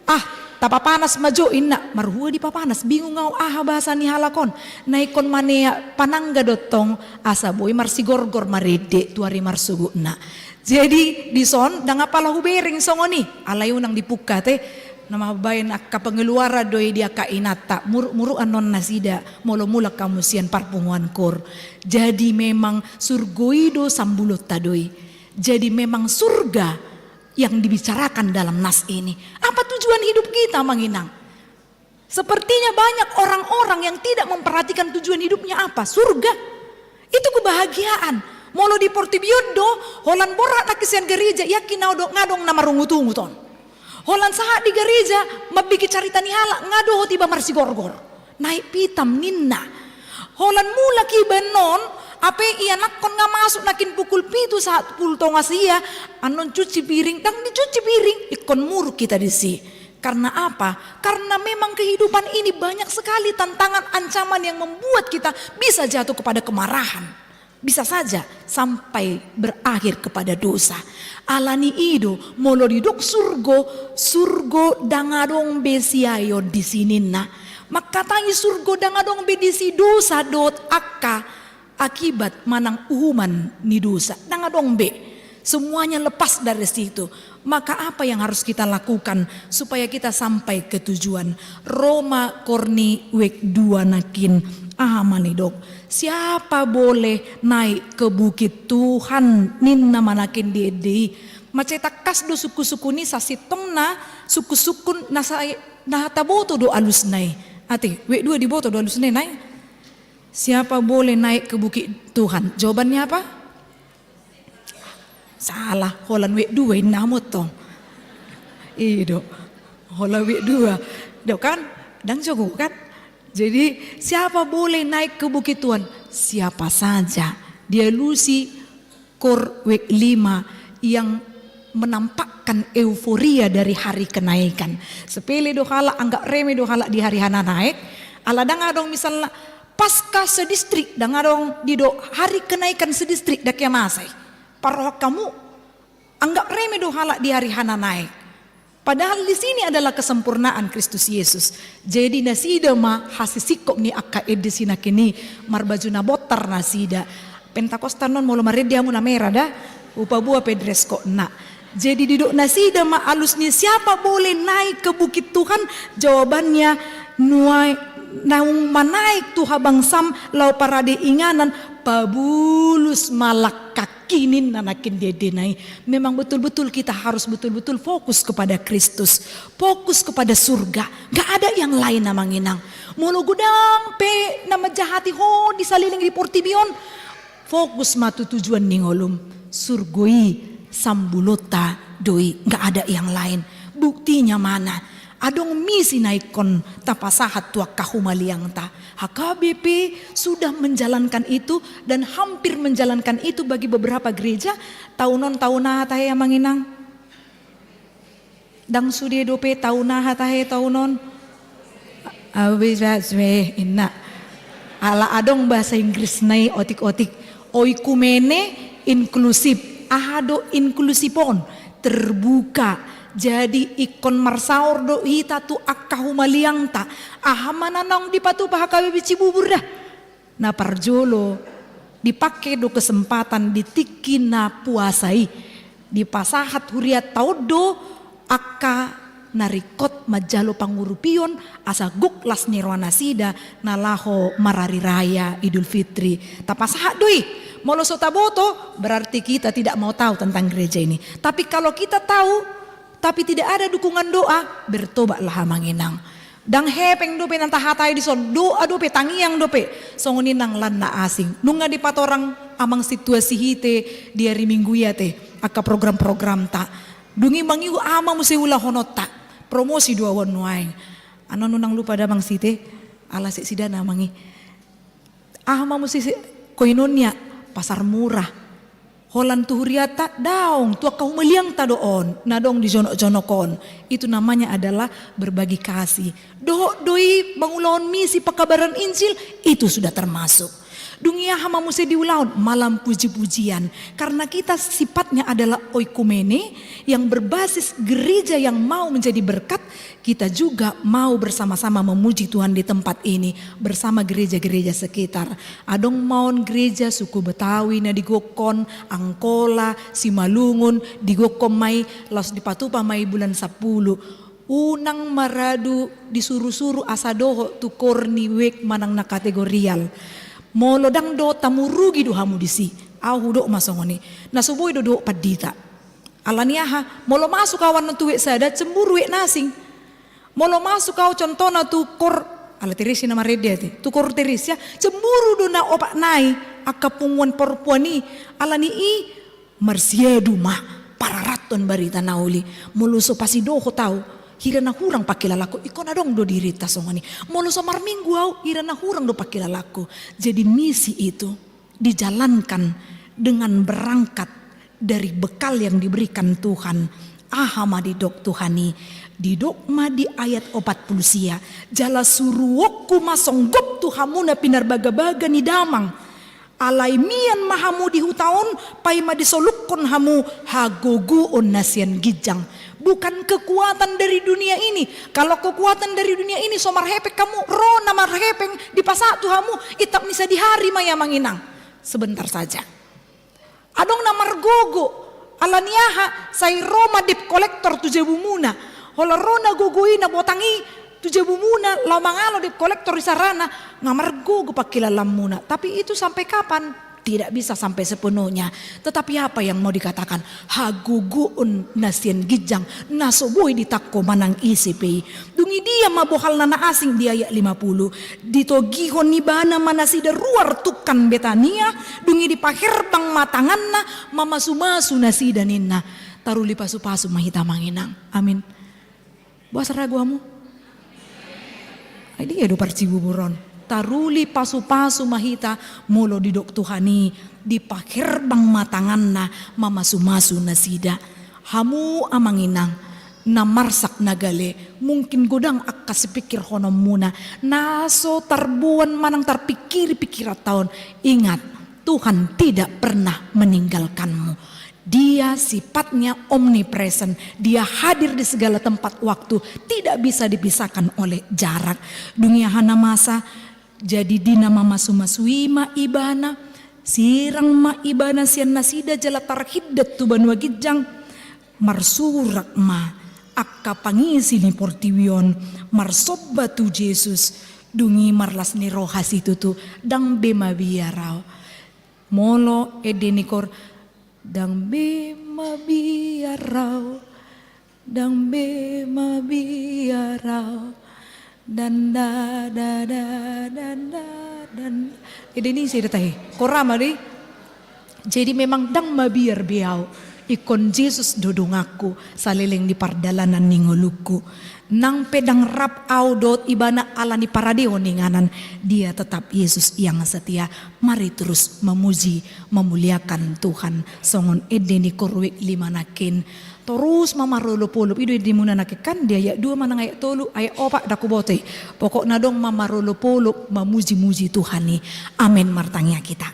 ah, tapapanas ma jo inna, marhua dipapanas, bingung au aha bahasa ni halak on. Na ingkon manea panangga do tong, asa boi marsigorgor marende tu ari marsogotna. Jadi dison ndang apala hubereng songon i, alai unang dipungka ate, na mambaen angka pengeluaran do i di angka inanta, muruk-muruk annon nasida, molo mulak hamu sian parpunguan KOR. Jadi memang surgo i do sambulonta do i. Jadi memang surga yang dibicarakan dalam nas ini. Apa tujuan hidup kita, Amang Inang? Sepertinya banyak orang-orang yang tidak memperhatikan tujuan hidupnya apa. Surga. Itu kebahagiaan. Molo di portibi on do, holan borhat nangkin sian gareja, yakin au do nga adong na marungut-ungut on. Holan sahat di gareja, mambege carita ni halak, nga dohot iba marsigorgor. Naik pitam ninna. Holan mulak iba annon, hape ianakhon nga masuk nangkin pukul pitu sahat pukul tonga sia, annon cuci piring, ndang dicuci piring, ingkon muruk hita disi. Karena apa? Karena memang kehidupan ini banyak sekali tantangan, ancaman yang membuat kita bisa jatuh kepada kemarahan. Bisa saja sampai berakhir kepada dosa. Alani i do, molo didok surgo, surgo ndang adong be siaeon disi ninna. Mangkatai surgo ndang adong be disi dosa dohot angka akibat manang uhuman ni dosa. Ndang adong be. Semuanya lepas dari situ. Maka apa yang harus kita lakukan supaya kita sampai ke tujuan? Roma Kornel dua nangkin, aha ma nidok? Siapa boleh naik ke bukit Tuhan, ninna ma nangkin di ende i. Mansai tangkas do sungkun-sungkun i, sasintongna sungkun-sungkun na sa-, na taboto do alusna i. Ate, dua diboto do alusna i, nai? Siapa boleh naik ke bukit Tuhan? Jawabannya apa? Salah, holan dua inna hamu tong. I do. Holan dua. Do kan? Ndang jago kan? Jadi, siapa boleh naik ke bukit Tuhan? Siapa saja. Dialusi KOR lima yang menampakkan euforia dari hari kenaikan. Sepele do halak, anggap reme do halak di hari hananaek. Ala ndang adong misalna Paskah sedistrik, ndang adong didok hari kenaikan sedistrik, ndang hea masa i. Parrohahon hamu, anggap reme do halak di hari hananaek. Padahal di sini adalah kesempurnaan Kristus Yesus. Jadi nasida ma hasisingkop ni angka ende sinangkin i, marbaju na bontar nasida. Pentakosta annon molo marende hamu na mera da, hupaboa pe dress code-na. Jadi didok nasida ma alus ni siapa boleh naik ke bukit Tuhan, jawabannya nuaeng naung manaek tu habangsam laho parade inganan, pabulus ma langkangki ninna nangkin di endena i. Memang betul-betul kita harus betul-betul fokus kepada Kristus, fokus kepada surga. Nggak ada yang lain, Amang Inang. Molo godang pe na manjahati ho di saliling di portibi on, fokus ma tu tujuan ni ngolum. Surgo i sambulonta do i, nggak ada yang lain. Buktinya mana? Adong misi na ingkon tapasahat tu angka humaliangta. H K B P sudah menjalankan itu dan hampir menjalankan itu bagi beberapa gereja. Taon on taon aha tahe, Amang Inang? Ndang sude dope taon aha tahe taon on? Abis, abis, eh, inna. Ala adong bahasa Inggrisna i otik-otik. Oikumene inklusif. Aha do inklusif on? Terbuka. Jadi ingkon marsaor do hita tu angka humaliangta. Aha ma na naung dipatupa H K B P Cibubur da? Na parjolo, dipake do kesempatan di tingki na puasa i, dipasahat hurianta on do angka na ringkot manjalo pangurupion asa gok las ni roha nasida na laho marari raya Idul Fitri. Tapasahat do i. Molo so taboto, berarti kita tidak mau tahu tentang gereja ini. Tapi kalau kita tahu, tapi tidak ada dukungan doa, bertobatlah, Amang Inang. Ndang hepeng dope na tahatai dison, doa dope, tangiang dope. Songon i nang lan na asing. Nunga dipatorang Amang situasi hita di ari Minggu i ate, angka program-programta. Dung i mangihu aha ma muse ulahononta. Promosi do ahu on nuaeng. Annon unang lupa da Amang site, ala sek sidana Amang i. Aha ma muse si-, koinonia, Pasar Murah. Holan tu huriata daong, tu angka humaliangta do on, na dong di jonok-jonok on. Itu namanya adalah berbagi kasih. Dohot do i mangulahon misi pekabaran Injil, itu sudah termasuk. Dung i aha ma muse diulahon? Malam puji-pujian. Karena kita sifatnya adalah oikumene yang berbasis gereja yang mau menjadi berkat, kita juga mau bersama-sama memuji Tuhan di tempat ini bersama gereja-gereja sekitar. Adong ma on gereja suku Betawi na digokhon, Angkola, Simalungun, digokhon ma i, laos dipatupa ma i bulan sampulu. Unang maradu disuru-suru asa dohot tu koor ni wijk manang na kategorial. Molo ndang dohot hamu, rugi do hamu disi. Au hudok ma songon i. Na so boi do dohot pandita. Alani aha? Molo masuk au annon tu wijk sada, cemburu wijk na asing. Molo masuk au contohna tu koor, ala Teresia na marende ate, tu koor Teresia, cemburu do na opat nai, angka punguan porempuan i. Alani i marsiadu ma pararathon barita na uli. Molo so pasidohot au, hira na hurang pangkilalangku, ingkon adong do dirinta songon i. Molo so marminggu au, hira na hurang do pangkilalangku. Jadi misi itu dijalankan dengan berangkat dari bekal yang diberikan Tuhan. Aha ma didok Tuhan i? Didok ma di ayat opat pulu sia, jala suruonku ma songgop tu hamu na pinarbagabaga ni damang. Alai mian ma hamu di huta on, paima disolukhon hamu hagogoon na sian ginjang. Bukan kekuatan dari dunia ini. Kalau kekuatan dari dunia ini, so marhepeng hamu, ro na marhepeng dipasahat tu hamu, itap ni sadihari ma i, amang inang. Sebentar saja. Adong na margogo, alani aha? Sai ro ma debt collector tu jabumuna. Holan ro na gogo i, na botang i tu jabumuna, laho mangalo debt collector di sarana, nga margogo pangkilalanmuna. Tapi itu sampai kapan? Tidak bisa sampai sepenuhnya. Tetapi apa yang mau dikatakan? Hagogoon na sian ginjang, na so boi ditangko manang ise pe i. Dung i dia ma bohalna na asing di ayat lima pulu? Ditogihon ibana ma nasida ruar tungkan Betania, dung i dipaherbang ma tanganna, mamasumasu nasida ninna. Taruli pasupasu ma hita, amang inang. Amin. Boasa ragu hamu? Ai dia do parcibubur on. Taruli pasupasu ma hita, molo didok Tuhan i, dipaherbang ma tanganna, mamasumasu nasida. Hamu, amang inang, na marsak na gale, mungkin godang angka sipingkirhononmuna, na so tarboan manang tarpingkiri pingkiranta on. Ingat, Tuhan tidak pernah meninggalkanmu. Dia sifatnya omnipresent, Dia hadir di segala tempat waktu, tidak bisa dipisahkan oleh jarak. Dung i aha na masa? Jadi di na mamasumasu i ma ibana, sirang ma ibana sian nasida jala tarhindat tu banua ginjang. Marsurak ma angka pangisi ni portibi on marsomba tu Jesus. Dung i marlas ni roha situtu, ndang be mabiar au. Molo ende ni koor, ndang be mabiar au, ndang be mabiar au, danda, dada, danda, danda. Ende ni ise da tahe? Koor Rama do i. Jadi memang ndang mabiar be au, ingkon Jesus do donganku saleleng ni pardalanan ni ngolungku. Nang pe ndang rap au dohot ibana ala ni paradehon inganan, dia tetap Yesus yang setia. Mari terus memuji, memuliakan Tuhan. Songon ende ni koor wijk lima nangkin. Torus ma marolopolop, i do endemuna nangkin kan, di ayat dua manang ayat tolu, ayat opat ndang huboto i. Pokokna adong ma marolopolop, mamujimuji Tuhan i. Amen, martangiang hita.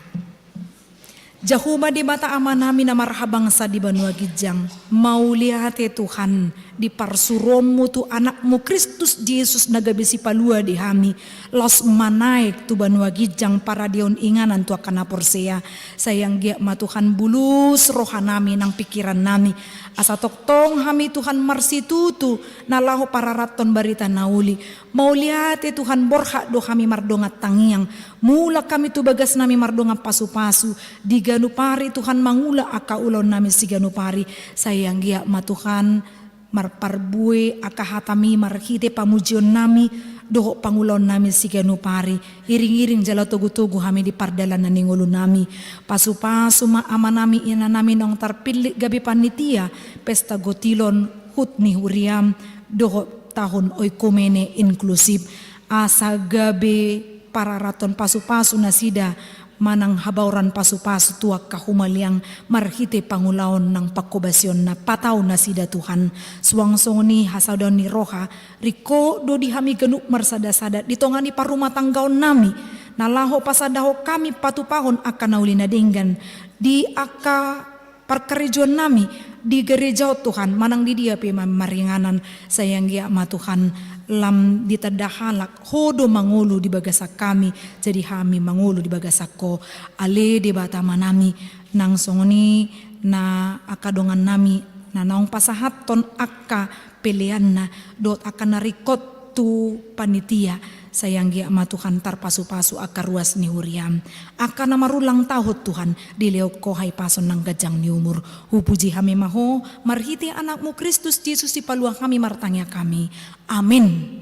Jahowa Debata Amanami na marhabangsa di banua ginjang, mauliate Tuhan, di parsuruonmu tu Anakmu Kristus Jesus na gabe sipalua di hami, laos manaek tu banua ginjang paradehon inganan tu angka na porsea. Sai anggiat ma Tuhan bulus rohanami nang pingkirannami, asa tongtong hami Tuhan marsitutu na laho pararathon barita na uli. Mauliate Tuhan, borhat do hami mardongan tangiang. Mulak hami tu bagasnami mardongan pasupasu. Di ganup ari Tuhan mangula angka ulaonnami siganup ari. Sai anggiat ma Tuhan marparbue angka hatami marhite pamujionnami dohot pangulaonnami siganup ari. Iringiring jala togutogu hami di pardalanan ni ngolunami. Pasupasu ma amanami inanami naung tarpillit gabe panitia pesta gotilon hut ni huriam dohot tahun oikumene inklusif, asa gabe pararathon pasupasu nasida manang habaoran pasupasu tu angka humaliang marhite pangulaon nang pangkobasionna. Patau nasida Tuhan, suang songon i hasadaon ni roha, ringkot do di hami ganup marsadasada di tonga ni parumatanggaonnami, na laho pasadahon hami patupahon angka na uli na denggan di angka parkarejoannami di gareja on Tuhan, manang di dia pe ma-, maringanan, sai anggiat ma Tuhan lam ditanda halak, Ho do mangolu di bagasan hami, jadi hami mangolu di bagasan Ho. Ale Debata Amanami, nang songon i na angka dongannami na naung pasahathon angka peleanna dohot angka na ringkot tu panitia, sai anggiat ma Tuhan tarpasupasu angka ruas ni huriam. Angka na marulang tahun Tuhan, dilehon Ho hahipason nang ganjang ni umur. Hupuji hami ma Ho, marhite Anakmu Kristus Jesus Sipaluah hami martangiang hami. Amin.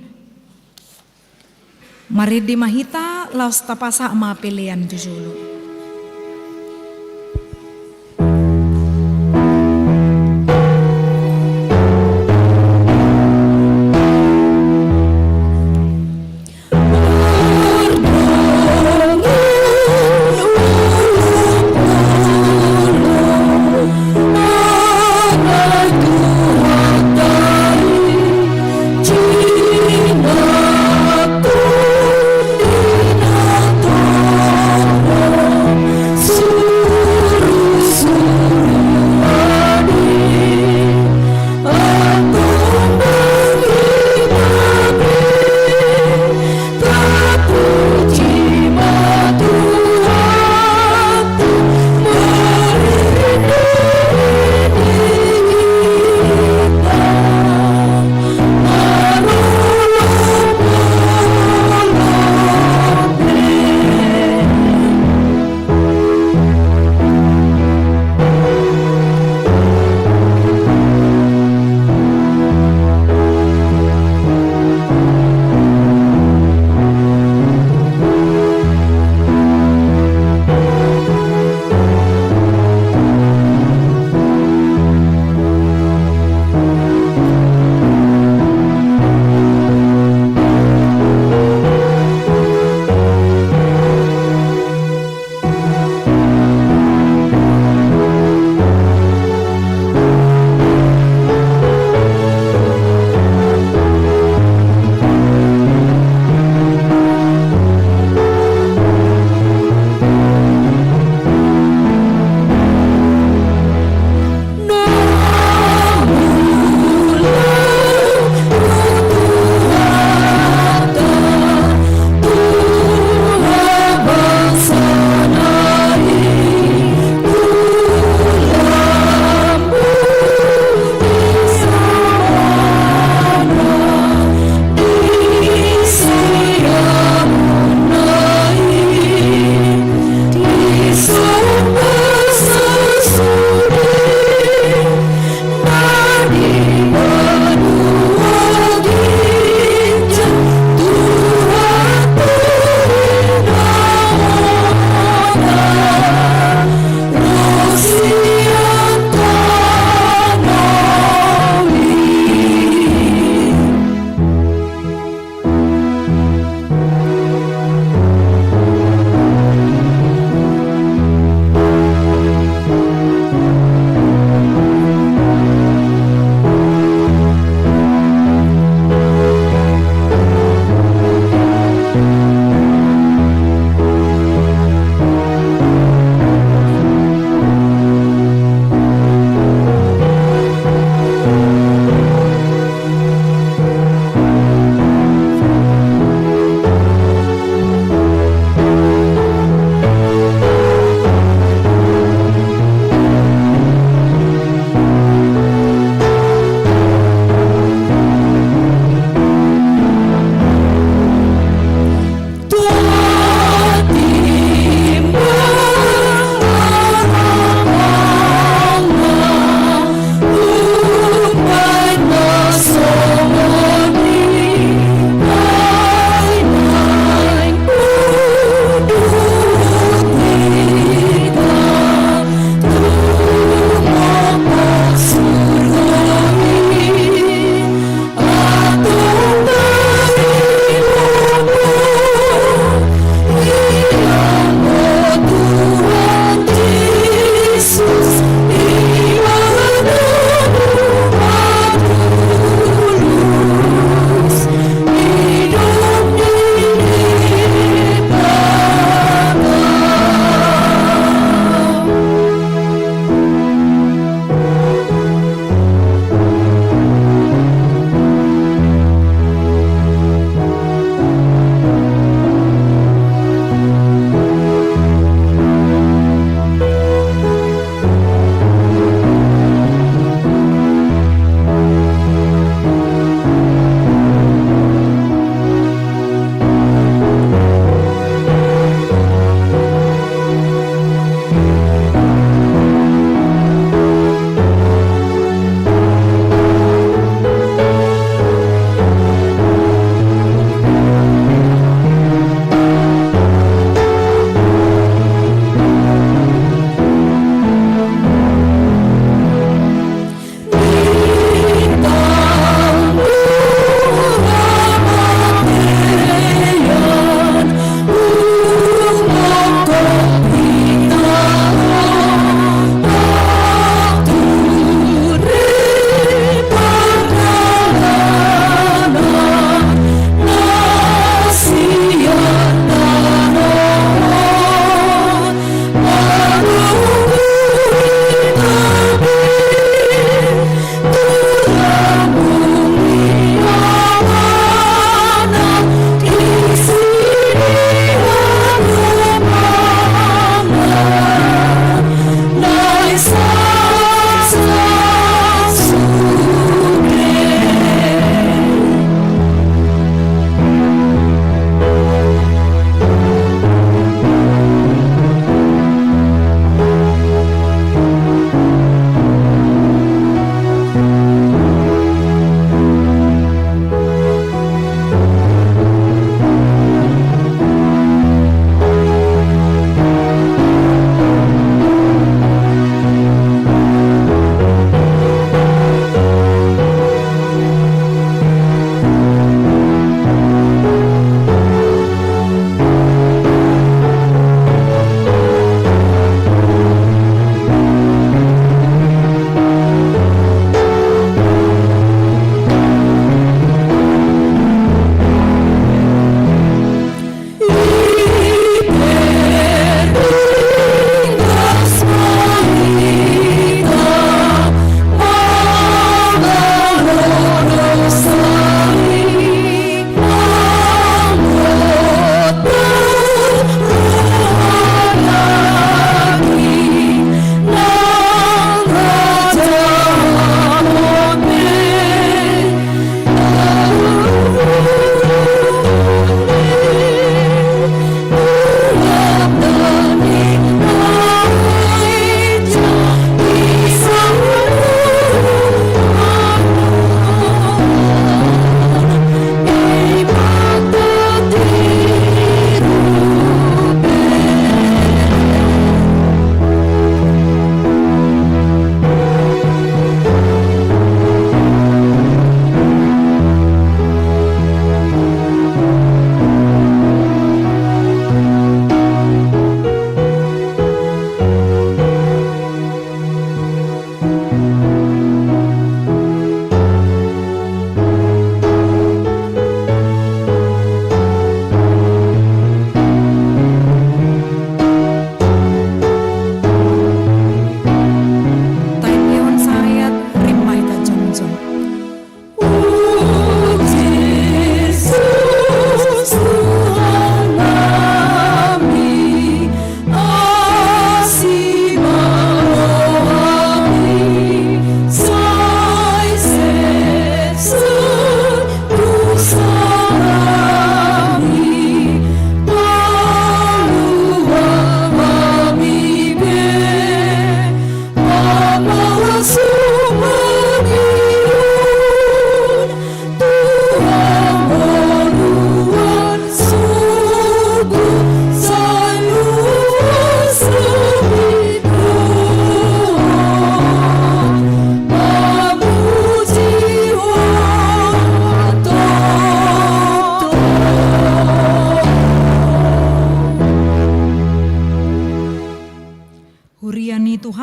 Marende ma hita, laos tapasahat ma pelean tu jolo.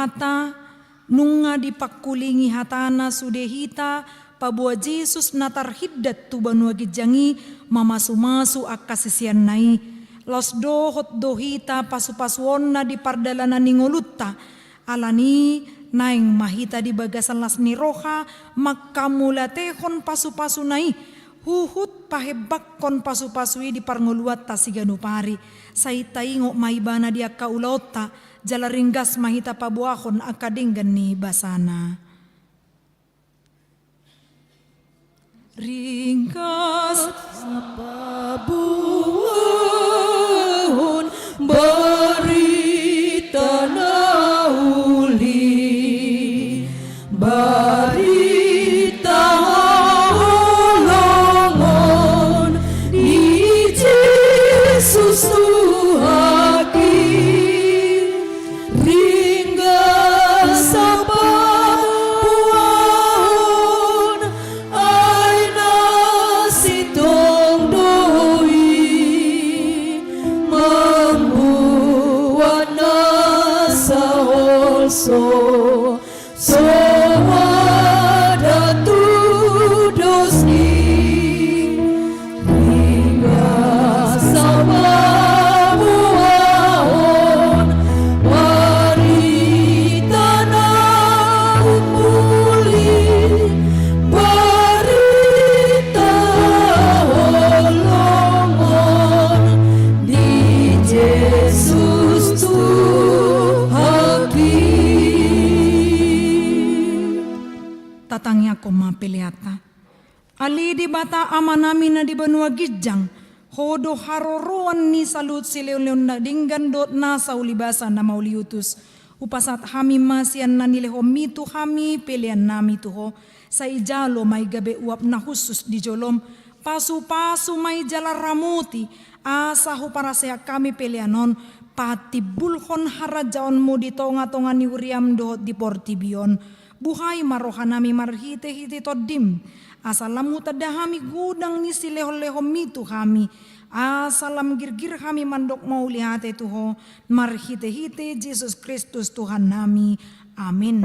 Tuhanta, nunga dipangkulingi hatana sude hita, paboa Jesus na tarhindat tu banua ginjang i mamasumasu angka siseanna i. Laos dohot do hita pasupasuonna di pardalanan ni ngolunta. Alani i, naeng ma hita di bagasan las ni roha manghamauliatehon pasupasuna i, huhut pahembangkon pasupasu i di parngoluanta siganup ari. Sai taingot ma ibana di angka ulaonta, jala ringgas ma hita paboahon angka denggan ni basana. Ringgas paboahon barita na uli, barita haholongon ni Jesus Tuhanki. Ringgas paboahon, ai na sintong do i mamboan nasa holso, soada tu dos ni. Ringgas paboahon barita na uli, barita haholongon ni Jesus Tuhanki. Tatangiangkon ma peleanta. Ale Debata Amanami na di banua ginjang, Ho do haroroan ni saluhut silehonlehon na denggan dohot nasa ulibasa na mauliutus. Hupasahat hami ma sian na nilehonMi tu hami peleannami tu Ho. Sai jalo ma i gabe uap na hushus di joloM. Pasupasu ma i jala ramoti, asa huparaseak hami pelean on patimbulhon harajaonMu di tongatonga ni huriaM dohot di portibi on. Buhai ma rohanami marhitehite TondiM, asa lam hutanda hami godang ni silehonlehonMi tu hami, asa lam girgir hami mandok mauliate tu Ho, marhitehite Jesus Kristus Tuhannami. Amen.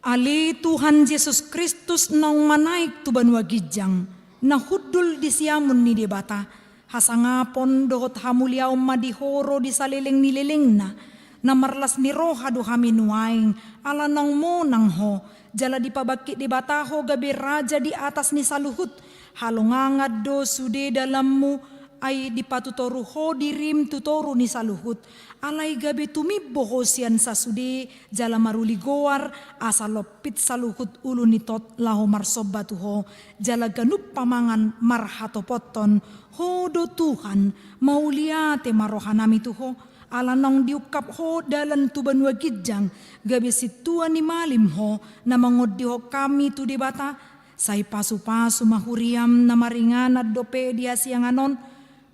Ale Tuhan Jesus Kristus naung manaek tu banua ginjang, na hundul di siamun ni Debata, hasangapon dohot hamuliaon ma di Ho ro di saleleng ni lelengna. Na marlas ni roha do hami nuaeng, ala naung monang Ho, jala dipabangkit Debata Ho gabe Raja di atas ni saluhut. Halongangan do sude dalanMu, ai dipatutoru Ho diriM tu toru ni saluhut. Alai gabe tumimbo Ho sian sasude, jala maruli goar, asa lompit saluhut ulu ni tot laho marsomba tu Ho, jala ganup pamangan marhatopothon. Ho do Tuhan, mauliate ma rohanami tu Ho, ala naung diungkap Ho dalan tu banua ginjang, gabe sintua ni malim Ho, na mangondihon hami tu Debata. Sai pasupasu ma huriaM na maringanan dope di hasiangan on,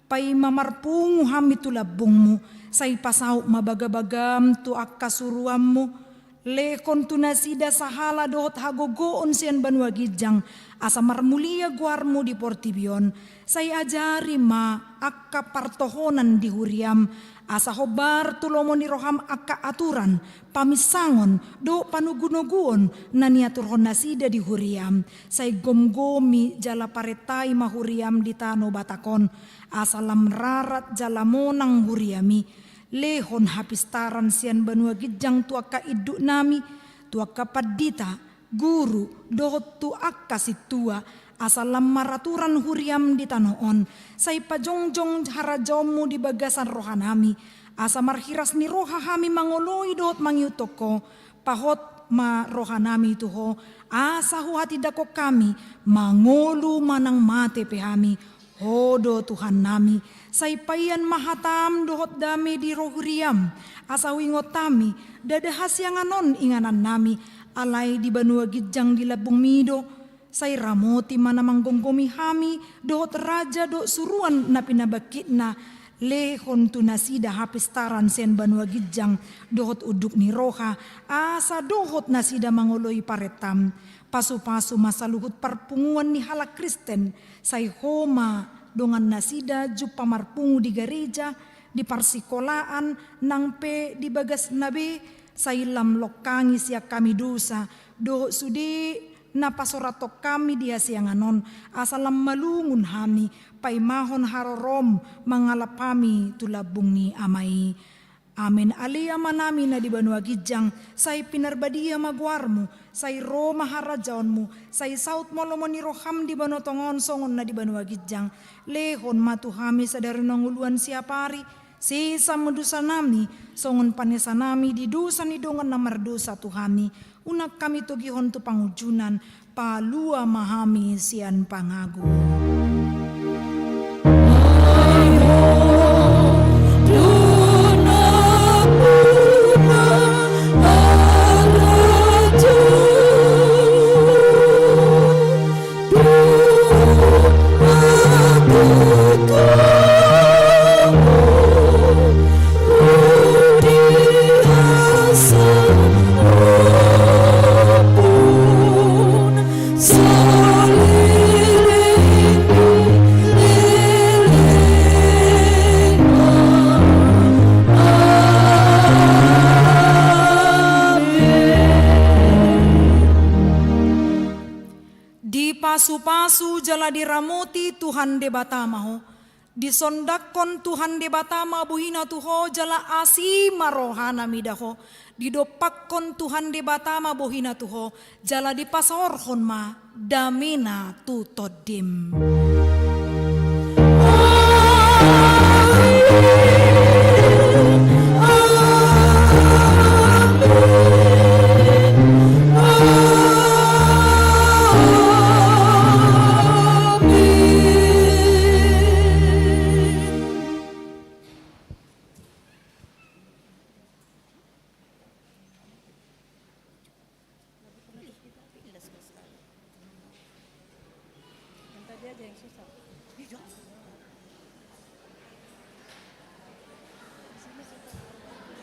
paima marpungu hami tu lambungMu, sai pasaut ma bagabagaM tu angka suruanMu, lehon tu nasida sahala dohot hagogoon sian banua ginjang, asa marmulia goarMu di portibi on, sai ajari ma angka partohonan di huriaM, asa hombar tu lomo ni rohaM angka aturan, paminsangon, dohot panogunoguon, na niaturhon nasida di huriaM, sai gomgomi jala parentai ma huriaM di tano Batak on, asa lam rarat jala monang huriaMi, lehon hapistaran sian banua ginjang tu angka induknami, tu angka pandita, guru, dohot tu angka sintua, asa lam maraturan huriaM di tano on, sai pajongjong harajaonMu di bagasan rohanami, asa marhiras ni roha hami mangoloi dohot mangihuthon Ho, pahot ma rohanami tu Ho, asa huhatindangkon hami, mangolu manang mate pe hami, Ho do Tuhannami. Sai paian ma hataM dohot dame di rohariaM, asa huingot hami, ndada hasiangan on inganannami, alai di banua ginjang di lambungmi do. Sai ramoti ma na manggomgomi hami dohot raja dohot suruan na pinabangkitna, lehon tu nasida hapistaran sian banua ginjang dohot unduk ni roha, asa dohot nasida mangoloi parentaM. Pasupasu ma saluhut parpunguan ni halak Kristen, sai Ho ma dongan nasida jumpa marpungu di gareja, di parsikolaan, nang pe di bagasna be, sai lam longkangi sian hami dosa dohot sude na pasorathon hami di hasiangan on, asa lam malungun hami paimahon haroroM mangalap hami tu lambung ni Ama i. Amen. Ale Amanami na di banua ginjang, sai pinarbadia ma goarMu, sai ro ma harajaonMu, sai saut ma lomo ni rohaM di banua tonga on songon na di banua ginjang. Lehon ma tu hami sadari on hangoluan siapari, sesa ma dosanami, songon panesanami di dosa ni dongan na mardosa tu hami. Unang hami togihon tu pangunjunan, palua ma hami sian pangago. Dipasupasu jala diramoti Tuhan Debata ma ho. Disondangkon Tuhan Debata ma bohina tu ho jala asi ma rohana mida ho. Didompakkon Tuhan Debata ma bohina tu ho, jala dipasaorhon ma damena tu tondim.